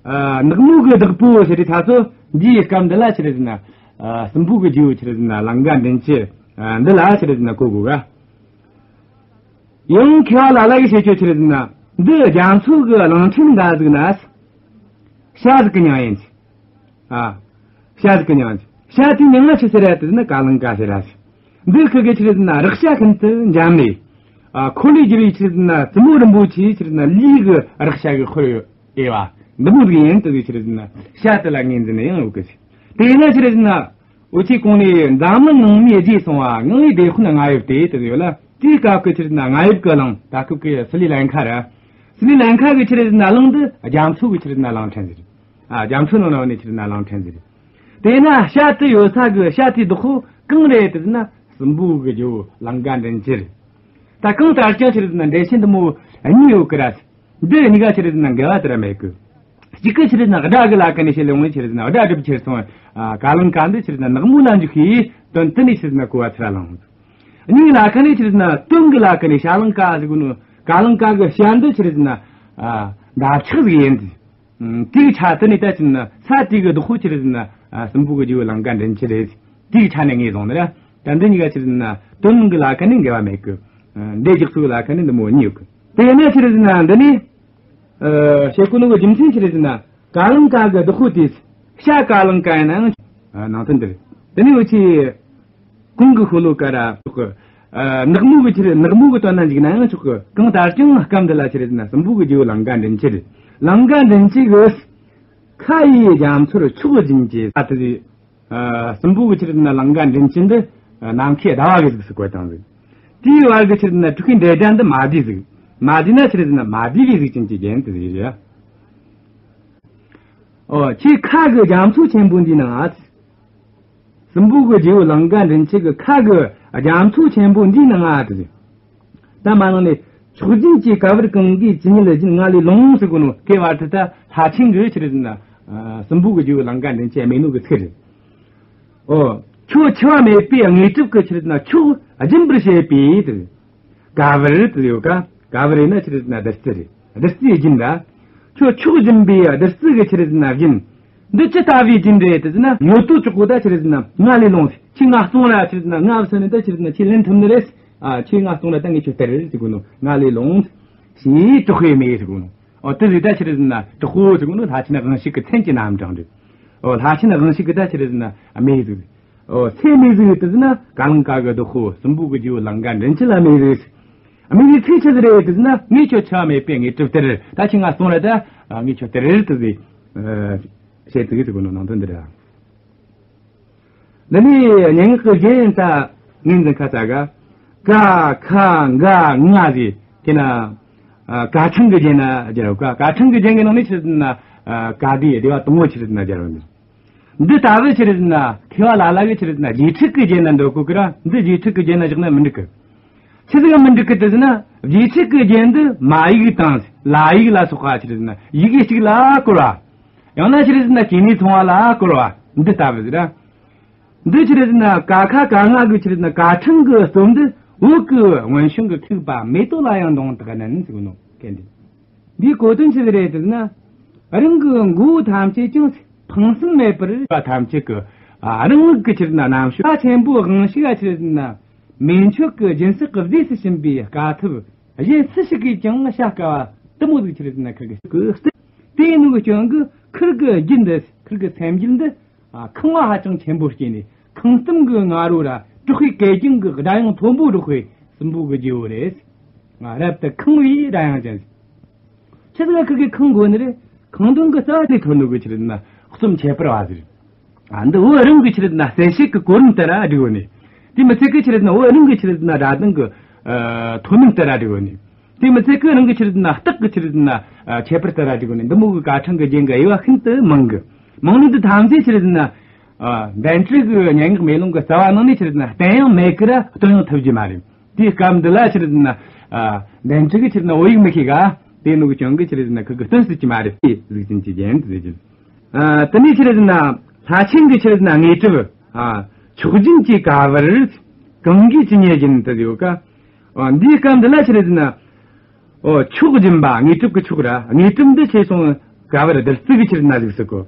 ཨ། ནག་མོ་གི་བདག་པོ་ཟེར་དུས་ཐ་ཚོ་འདིའི་སྐབས་འདི་ལ་ཆི་རེད་ཟེར་ན། ཨ། སྲིན་པོ་གི་རྗེ་བོ་ཆི་རེད་ཟེར་ན་ལང་ཀ་མགྲིན་བཅུ། ཨ། འདི་ལ་ཆི་རེད་ཟེར་ན་གོ་དགོས་ག་ཡང་མཁས་པ་ལ་ལ་གི་བཤད་ཆོས་ཆི་རེད་ཟེར་ན། འདི་རྒྱ་མཚོ་གི་གླིང་ཕྲན་འགའ་ཟིག་ན། བྱ་ཟིག་གི་མྱིང་ཡིན། ཨ། བྱ་ཟིག་གི་མྱིང་ཡིན། བྱ་དེའི་མྱིང་ང་ཆི་ཟེར་ར་དེ་ཟེར་ན་ཀ་ལང་ཀ་ཟེར་ར་ཟེར། འདི་ཁི་གེ་ཆི་རེད་ཟེར་ན་རེག་བྱ་ཤིན་ཏུ་འཇམ་མོ། ཨ། འཁོར་ལོས་སྒྱུར་བའི་ཆི་རེད་ཟེར་ན་བཙུན་མོ་རིན་པོ་ཆེ་ཆི་རེད་ཟེར་ན་ལུས་གི་རེག་བྱ་གི་འཁོར་ཡོད་ཨེ་བ། འདི་མོ་ཟིག་ཡིན་དུ་གི་ཆི་རེད་ཟེར་ན་བྱ་དེ་ལ་ངོས་འཛིན་ཡང་ཡོད་གི་ཟེར། དེ་ཡིན་ན་ཆི་རེད་ཟེར་ན། འུ་ཆོས་གོང་ནས་འཛམ་གླིང་ངང་མོའི་རྗེས་སོང་བ། ངང་མོའི་སྡེ་དཔོན་རྔ་ཡབ་སྟེ་དེ་ཡོད་ལ། དེའི་སྐབས་ཀྱི་ཆི་རེད་ཟེར་ན་རྔ་ཡབ་ཀྱི་གླིང་། ད་སྐབས་ཀྱི་སི་ལི་ལང་ཀ་ར། སི་ལི་ལང་ཀ་གི་ཆི་རེད་ཟེར་ན་གླིང་འདི་རྒྱ་མཚོ་གི་ཆི་རེད་ཟེར་ན་གླིང་ཕྲན་ཟིག་རེད། ཨ། རྒྱ་མཚོ་ནང་ན་ཡོད་ནི་ཆི་རེད་ཟེར་ན་གླིང་ཕྲན་ཟིག་རེད། དེས་ན་བྱ་དེ་ཡོད་ས་གི་བྱ་དེའི་བདག་པོ་གང་རེད་དེ་ཟེར་ན། སྲིན་པོ་གི་རྗེ་བོ་ལང་ཀ་མགྲིན་བཅུ་རེད། ད་གང་ལྟར་ཀྱང་ཆི་རེད་ཟེར་ན་འགྲེལ་བཤད་འདི་མོ་གཉིས་ཡོད་ཀི་ར། འདི་གཉིས་ཀ་ཆི་རེད་ཟེར་ན་འགལ་བ་དེ་ར་མེད་གི། གཅིག་གི་ཆི་རེད་ཟེར་ན་སྒྲ་གི་ལ་ཁ་ནས་བཤད་ལེ་འོང་ཆི་རེད་ཟེར་ན་སྒྲ་སྒྲུབ་ཕྱིར་སོང་། ཨ། ཀ་ལང་ཀ་འདི་ཆི་རེད་ཟེར་ན་ནག་མོ་ལ་འཇུག་གི་དོན་དེ་ནས་ཆི་རེད་ཟེར་ན་གོ་བ་ཚུར་ལངས། གཉིས་ལ་ཁ་ནས་ཆི་རེད་ཟེར་ན་དོན་གི་ལ་ཁ་ནས་བྱ་ལང་ཀ་ཟེར་གོ་ནོ། ཀ་ལང་ཀ་གི་བྱ་འདི་ཆི་རེད་ཟེར་ན། ཨ། འདབ་ཆགས་ཟིག་ཡིན་ཟིག། ཨ། དེའི་ཆ་དེ་ནས་ད་ཆི་རེད་ཟེར་ན་བྱ་དེ་གི་བདག་པོ་ཆི་རེད་ཟེར་ན། ཨ། སྲིན་པོ་གི་རྗེ་བོ་ལང་ཀ་མགྲིན་བཅུ་རེད། དེའི་ཆ་ནས་ངེས་བཟུང་ནི་ར། ད་འདི་གཉིས་ཀ་ཆི་རེད་ཟེར་ན་དོན་གི་ལ་ཁ་ནས་འགལ་བ་མེད་གི། ཨ། འགྲེལ་རྒྱག་ཚུལ་གི་ལ་ཁ་ནས་འདི་མོ་གཉིས་ཡོད་གི། དེ་ཡིན་ན་ཆི་རེད་ཟེར་ན་འདི་ནི། ཨ། བྱེད་གོ་ནོ་གི་རྒྱུ་མཚན་ཆི་རེད་ཟེར་ན། ཀ་ལང་ཀ་གི་བདག་པོ་དེ་བྱ་ཀ་ལང་ཀ་ཡིན་ནའང་། ཨ། ནང་དོན་འདི་རེད། དེ་ནས་འུ་ཆོས་གོང་གི་ཤོ་ལོ་ཀ་ར་ཆོག་གི། ཨ། ནག་མོ་གི་ཆི་རེད། ནག་མོ་གི་དོན་ན་འཇུག་ནའང་ཆོག་གི། གང་ལྟར་ཀྱང་སྐབས་འདི་ལ་ཆི་རེད་ཟེར་ན་སྲིན་པོ་གི་རྗེ་བོ་ལང་ཀ་མགྲིན་བཅུ་རེད། ལང་ཀ་མགྲིན་བཅུ་གི་ཁ་ཡི་རྒྱ་མཚོར་མཆོག་སྦྱིན་གྱི་ས་དེ། ཨ། སྲིན་པོ་གི་ཆི་རེད་ཟེར་ན་ལང་ཀ་མགྲིན་བཅུ་འདི་ནམ་མཁའི་ཟླ་བ་གི་གཟུགས་སུ་བཀོད་བཏང་ཟིག། དེའི་བར་གི་ཆི་རེད་ཟེར་ན་དྲུག་པའི་འབྲེལ་སྒྲ་འདི་མ་བསྡུས་ཟིག། མ་བསྡུས་ན་ཆི་རེད་ཟེར་ན་མ་བསྡུས་པའི་གཟུགས་ཅན་གྱི་རྒྱན་དེ་ཟིག་རེད། ཨོ། ཁྱེད་ཁ་གི་རྒྱ་མཚོ་ཆེན་པོ་འདིའི་ནང་ང་། སྲིན་པོ་གི་རྗེ་བོ་ལང་ཀ་མགྲིན་བཅུ་གི་ཁ་གི་རྒྱ་མཚོ་ཆེན་པོ་འདིའི་ནང་ང་དེ། ད་མ་ནང་ནས་མཆོག་སྦྱིན་གྱི་ག་བུར་གང་གིས་ཇི་སྙེད་སྦྱིན་ང་ལས་ལོངས་ཟེར་གོ་ནོ་གི་བར་དུ་ད་ལྷ་ཆེན་གྱིས་ཆི་རེད་ཟེར་ན། ཨ། སྲིན་པོ་གི་རྗེ་བོ་ལང་ཀ་མགྲིན་བཅུ་སྨྲས་ནོ་གི་ཚིག་རེད། ཨོ། ཁྱོད་འཆི་བ་མེད་པའི་དངོས་གྲུབ་ཀྱི་ཆི་རེད་ཟེར་ན་མཆོག་སྦྱིན་པར་བྱེད་པའི་དེ། ག་བུར་དེ་ཡོད་ཀ། ག་བུར་ཡིན་ན་ཆི་རེད་ཟེར་ན་བདུད་རྩི་རེད། བདུད་རྩིའི་རྒྱུན་ད། ཁྱོད་མཆོག་སྦྱིན་པའི་བདུད་རྩི་གི་ཆི་རེད་ཟེར་ན་རྒྱུན། འདི་ཅི་ལྟ་བུའི་རྒྱུན་རེད་དེ་ཟེར་ན། ཡོད་དོ་ཅོག་གོ་ད་ཆི་རེད་ཟེར་ན་ང་ལས་ལོངས། ཁྱེད་ང་སོང་ར་ཆི་རེད་ཟེར་ན་ང་བསོད་ནི་ད་ཆི་རེད་ཟེར་ན་ཁྱེད་ལེན་ཐུབ་ནི་རེད། ཨ། ཁྱེད་ང་སོང་ར་ད་ངས་ཁྱོད་སྟེར་ཟེར་གོ་ནོ། ང་ལས་ལོངས་ཞེས་གྲོགས་པོས་སྨྲས་ཟེར་གོ་ནོ། ཨོ། དེ་ཟིག་ད་ཆི་རེད་ཟེར་ན་གྲོགས་པོ་ཟེར་གོ་ནོ་ལྷ་ཆེན་དབང་ཕྱུག་གི་མཚན་གྱི་རྣམ་གྲངས་རེད། ཨོ། ལྷ་ཆེན་དབང་ཕྱུག་གི་ད་ཆི་རེད་ཟེར་ན་སྨྲས་ཟིག། ཨོ། སུ་སྨྲས་ཟིག་དེ་ཟེར་ན་ཀ་ལང་ཀ་གི་བདག་པོ་སྲིན་པོ་གི་རྗེ་བོ་ལང་ཀ་མགྲིན་བཅུ་ལ་སྨྲས་ཟིག། སྨྲས་ཟིག་ཚིག་ཆི་ཟིག་རེད་དེ་ཟེར་ན། ངས་ཁྱོད་འཆི་བ་མེད་པའི་དངོས་གྲུབ་སྟེར། ད་ཁྱེད་ང་སོང་ར་ད་ངས་ཁྱོད་སྟེར་དེ་ཟིག། ཨ། བཤད་ཟིག་ཟེར་གོ་ནོ་ནང་དོན་འདི་རེད། འདི་ནས་སྙན་ངག་གི་རྒྱན་ད་ངོས་འཛིན་ཁ་ཚ་ག། ཀ་ཁ་ག་ང་ཟེར་དེ་ན། ཨ། ཀ་ཕྲེང་གི་རྒྱན་ན་སྦྱར་བ་ཀ། ཀ་ཕྲེང་གི་རྒྱན་གྱི་ནང་ནས་ཆི་རེད་ཟེར་ན། ཨ། ཀ་སྡེའི་སྡེ་བ་དང་པོ་ཆི་རེད་ཟེར་ན་སྦྱར་བ་འདི། འདི་ལྟ་བུ་ཆི་རེད་ཟེར་ན་མཁས་པ་ལ་ལ་གིས་ཆི་རེད་ཟེར་ན་རྗེས་ཁྲིད་ཀྱི་རྒྱན་ན་འདོད་གོ་གི་ར། འདི་རྗེས་ཁྲིད་ཀྱི་རྒྱན་ན་བཞག་ན་མི་འགྲིག་གི། ཆི་ཟིག་མི་འགྲིག་གི་དེ་ཟེར་ན། རྗེས་ཁྲིད་ཀྱི་རྒྱན་འདི་མ་ཡིག་དང་ལ་ཡིག་ལ་སོགས་པ་ཆི་རེད་ཟེར་ན་ཡི་གེ་གཅིག་ལ་བསྐོར་བ། ཡང་ན་ཆི་རེད་ཟེར་ན་སྐྱེ་གནས་མཚུངས་པ་ལ་བསྐོར་བ་འདི་ལྟ་བུ་ཟིག་ར། འདི་ཆི་རེད་ཟེར་ན་ཀ་ཁ་ག་ང་གི་ཆི་རེད་ཟེར་ན་ཀ་ཕྲེང་གི་སྟོབས་འདི་བོད་ཀྱི་སྔོན་བྱུང་གི་ཁུག་པ་མེ་ཏོག་ལ་ཡང་མདུང་དག་བསྣུན་ཟེར་གོ་ནོ་སྐད་འདི། འདིའི་གོ་དོན་ཆི་ཟིག་རེད་ཟེར་ན། རང་གི་མགོ་བོ་ཐམས་ཅད་ཀྱང་ཕངས་སེམས་མེད་པར་བ་ཐམས་ཅད་ཀྱི། ཨ། རང་ངག་གི་ཆི་རེད་ཟེར་ན་རྣམ་དཔྱོད་ཆེན་པོ་དབང་ཕྱུག་ག་ཆི་རེད་ཟེར་ན། མེ་མཆོད་ཀྱི་སྦྱིན་སྲེག་གི་རྫས་སུ་བྱིན་པའི་དཀའ་ཐུབ་གཞན་སུ་ཞིག་གིས་ཀྱང་བྱ་དཀའ་བ་དེ་མོ་ཟིག་ཆི་རེད་ཟེར་ན་ཁུར་གི་སྟེ། དེ་ཡིན་ནོ་གི་རྐྱེན་གྱིས་ཁུར་གི་རྒྱུད་འདི། ཁུར་གི་སེམས་རྒྱུད་འདི། ཨ། ཁེངས་པ་ཧ་ཅང་ཆེན་པོ་སྐྱེས་ནས་ཁེངས་གཏམ་གྱི་ང་རོ་ར་དྲག་པོའི་གད་རྒྱངས་ཀྱི་སྒྲ་དབྱངས་མཐོན་པོ་སྒྲོག་པའི་སྲིན་པོ་གི་རྗེ་བོ་རེད། ང་རབ་ཏུ་ཁེངས་པའི་སྒྲ་དབྱངས་ཅན། ཆི་ཟིག་ཁུར་གི་ཁེངས་དགོས་ནི་རེད། ཁེངས་དོན་གྱི་རྩ་བ་ནས་ཐོན་ནོ་གི་ཆི་རེད་ཟེར་ན་རྩོམ་ཁྱད་པར་བ་ཟིག། ཨ། འདི་བོད་རང་གི་ཆི་རེད་ཟེར་ན་གསལ་བྱེད་ཀྱི་གོ་རིམ་ལྟར་ར་བསྒྲིགས་ཡོད་ནི། དེ་མི་ཚད་ཀི་ཆི་རེད་ཟེར་ན་བོད་རང་གི་ཆི་རེད་ཟེར་ན་སྒྲ་གདངས་ཀྱི། ཨ། མཐོ་དམན་ལྟར་ར་བསྒྲིགས་ཡོད་ནི། དེ་མི་ཚད་ཀི་རང་གི་ཆི་རེད་ཟེར་ན་རྟགས་ཀྱི་ཆི་རེད་ཟེར་ན། ཨ། ཁྱད་པར་ལྟར་ར་བསྒྲིགས་ཡོད་ནི། འདི་མོ་གི་ཀ་ཕྲེང་གི་རྒྱན་གྱི་དབྱེ་བ་ཤིན་ཏུ་མང་གི། མང་ནི་འདི་ཐམས་ཅད་ཆི་རེད་ཟེར་ན། ཨ། དཎྜི་གི་སྙན་ངག་མེ་ལོང་གི་རྩ་བ་ནང་ནས་ཆི་རེད་ཟེར་ན་བསྟན་ཡང་མེད་ཀི་ར་སྟོན་ཡང་ཐུབ་རྒྱུ་མ་རེད། དེའི་སྐབས་འདི་ལ་ཆི་རེད་ཟེར་ན། ཨ། དཎྜི་གིས་ཆི་རེད་ཟེར་ན་བོད་ཡིག་མི་ཤེས་ག། དེ་ནོ་གི་རྐྱེན་གྱིས་ཆི་རེད་ཟེར་ན་ཁུར་གི་སྟོན་སྲིད་ཀྱི་མ་རེད། དེ་གཟུགས་ཅན་གྱི་རྒྱན་དུ་ཟེར་གྱི། ཨ། དེ་ནས་ཆི་རེད་ཟེར་ན་ལྷ་ཆེན་གྱི་ཆི་རེད་ཟེར་ན་དངོས་གྲུབ། ཨ། མཆོག་སྦྱིན་གྱི་ག་བུར་གང་གིས་ཇི་སྙེད་སྦྱིན་དུ་ཡོད་ཀ། ཨ། འདིའི་སྐབས་འདི་ལ་ཆི་རེད་ཟེར་ན། ཨོ། མཆོག་སྦྱིན་པ། དངོས་གྲུབ་ཀྱི་མཆོག་ར། དངོས་གྲུབ་འདི་ཆེ་སོང་ག་བུར་བདུད་རྩི་གི་ཆི་རེད་ཟེར་ན་གཟུགས་སུ་བཀོད།